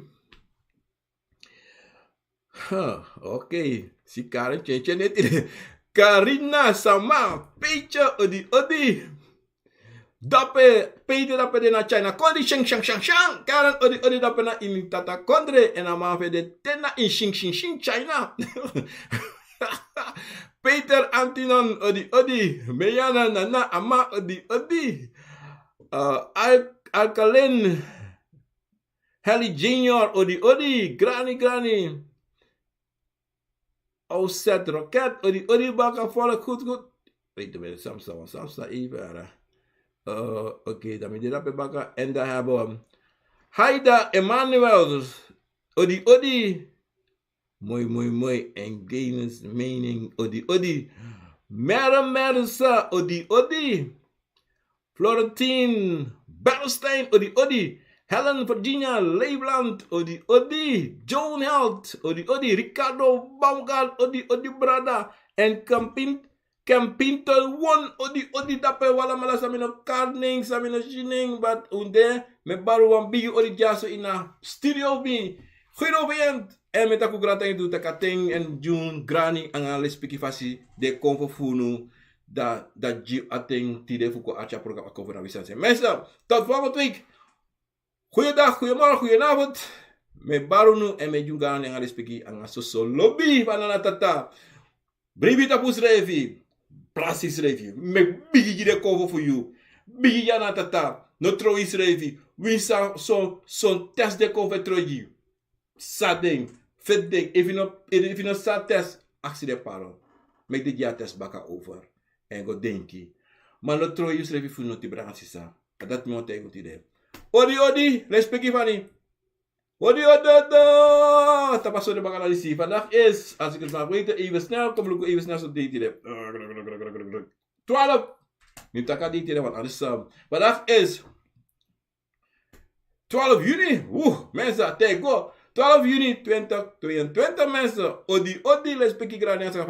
Huh, oké. Si Karen tyen tyen neti. Karina Sama, Peetje, odi odi. Dape, Peetje dape de na China. Kondre, shang, shang, shang, shang. Karen, odi odi, dape na ini tata kondre. En a man fu en de te na ini shing, shing, shing, China. Peter Antinon, odi odi. Meyana Nana, a man, odi odi. Uh, Al-, Alkaline. Harry Junior, odi odi, granny, granny. Offset Rocket, odi odi, baka, volk, goed, goed. Wait a minute, Samsa, Samsa, even, hè. Eh, oké, dan mi de dape baka. En dan hebben we Haida Emmanuel, odi odi. Moi, moi, moi. En Gaines Mening, odi odi. Mere Mersa, odi odi. Florentine Bernstein, odi odi. Helen Virginia Leibland, odi odi. Joan Held, odi odi. Ricardo Baumgart, odi odi, brada. En Campin-, Campinto Won, odi odi, dape. Wi alamala san mi no kari nen, san mi no si nen, but un de, mi e bari wan bigi odi dyaso ini a studio fu mi. Goedenavond. En mi e taki un grantangi, du taki a ten, en gi un granny anga lespeki fasi di e kon fu unu. Da, da gi a ten tide fu kon arki a program a kon fu na wi sani. Mensen, tot volgende week. Goeiedag, goeiemorgen, goedenavond. Mi e bari unu en mi e gi un granny anga lespeki anga soso lobi fu Nana Tata. Bribi tapu yusrefi. Brasi yusrefi. Meki bigi gi den konfo fu yu. Bigi gi a Nana Tata. No trowe yusrefi. Winsi son, son test den kon fu e trowe gi yu. Sa den. Feti den. Efu yu no, efu yu no sa test, aksi den pardon. Meki den gi a test baka over. En go denki. Ma no trowe yusrefi fu noti, brada nanga sisa. A dati mi wani taigi unu tide. Odi, odi, lespeki fani. Odi, odi, odi. Tapu a soni baka na disi. Vandaag is, als ik het mag weten, even snel, kom luku even snel so dei tide. Twaalf. Mi taki a dei tide, want anders, eh, vandaag is twaalf juni. Oeh, mensen, tijd go. Twaalf juni twintig tweeëntwintig, mensen. Odi, odi, lespeki, granny anga sisa.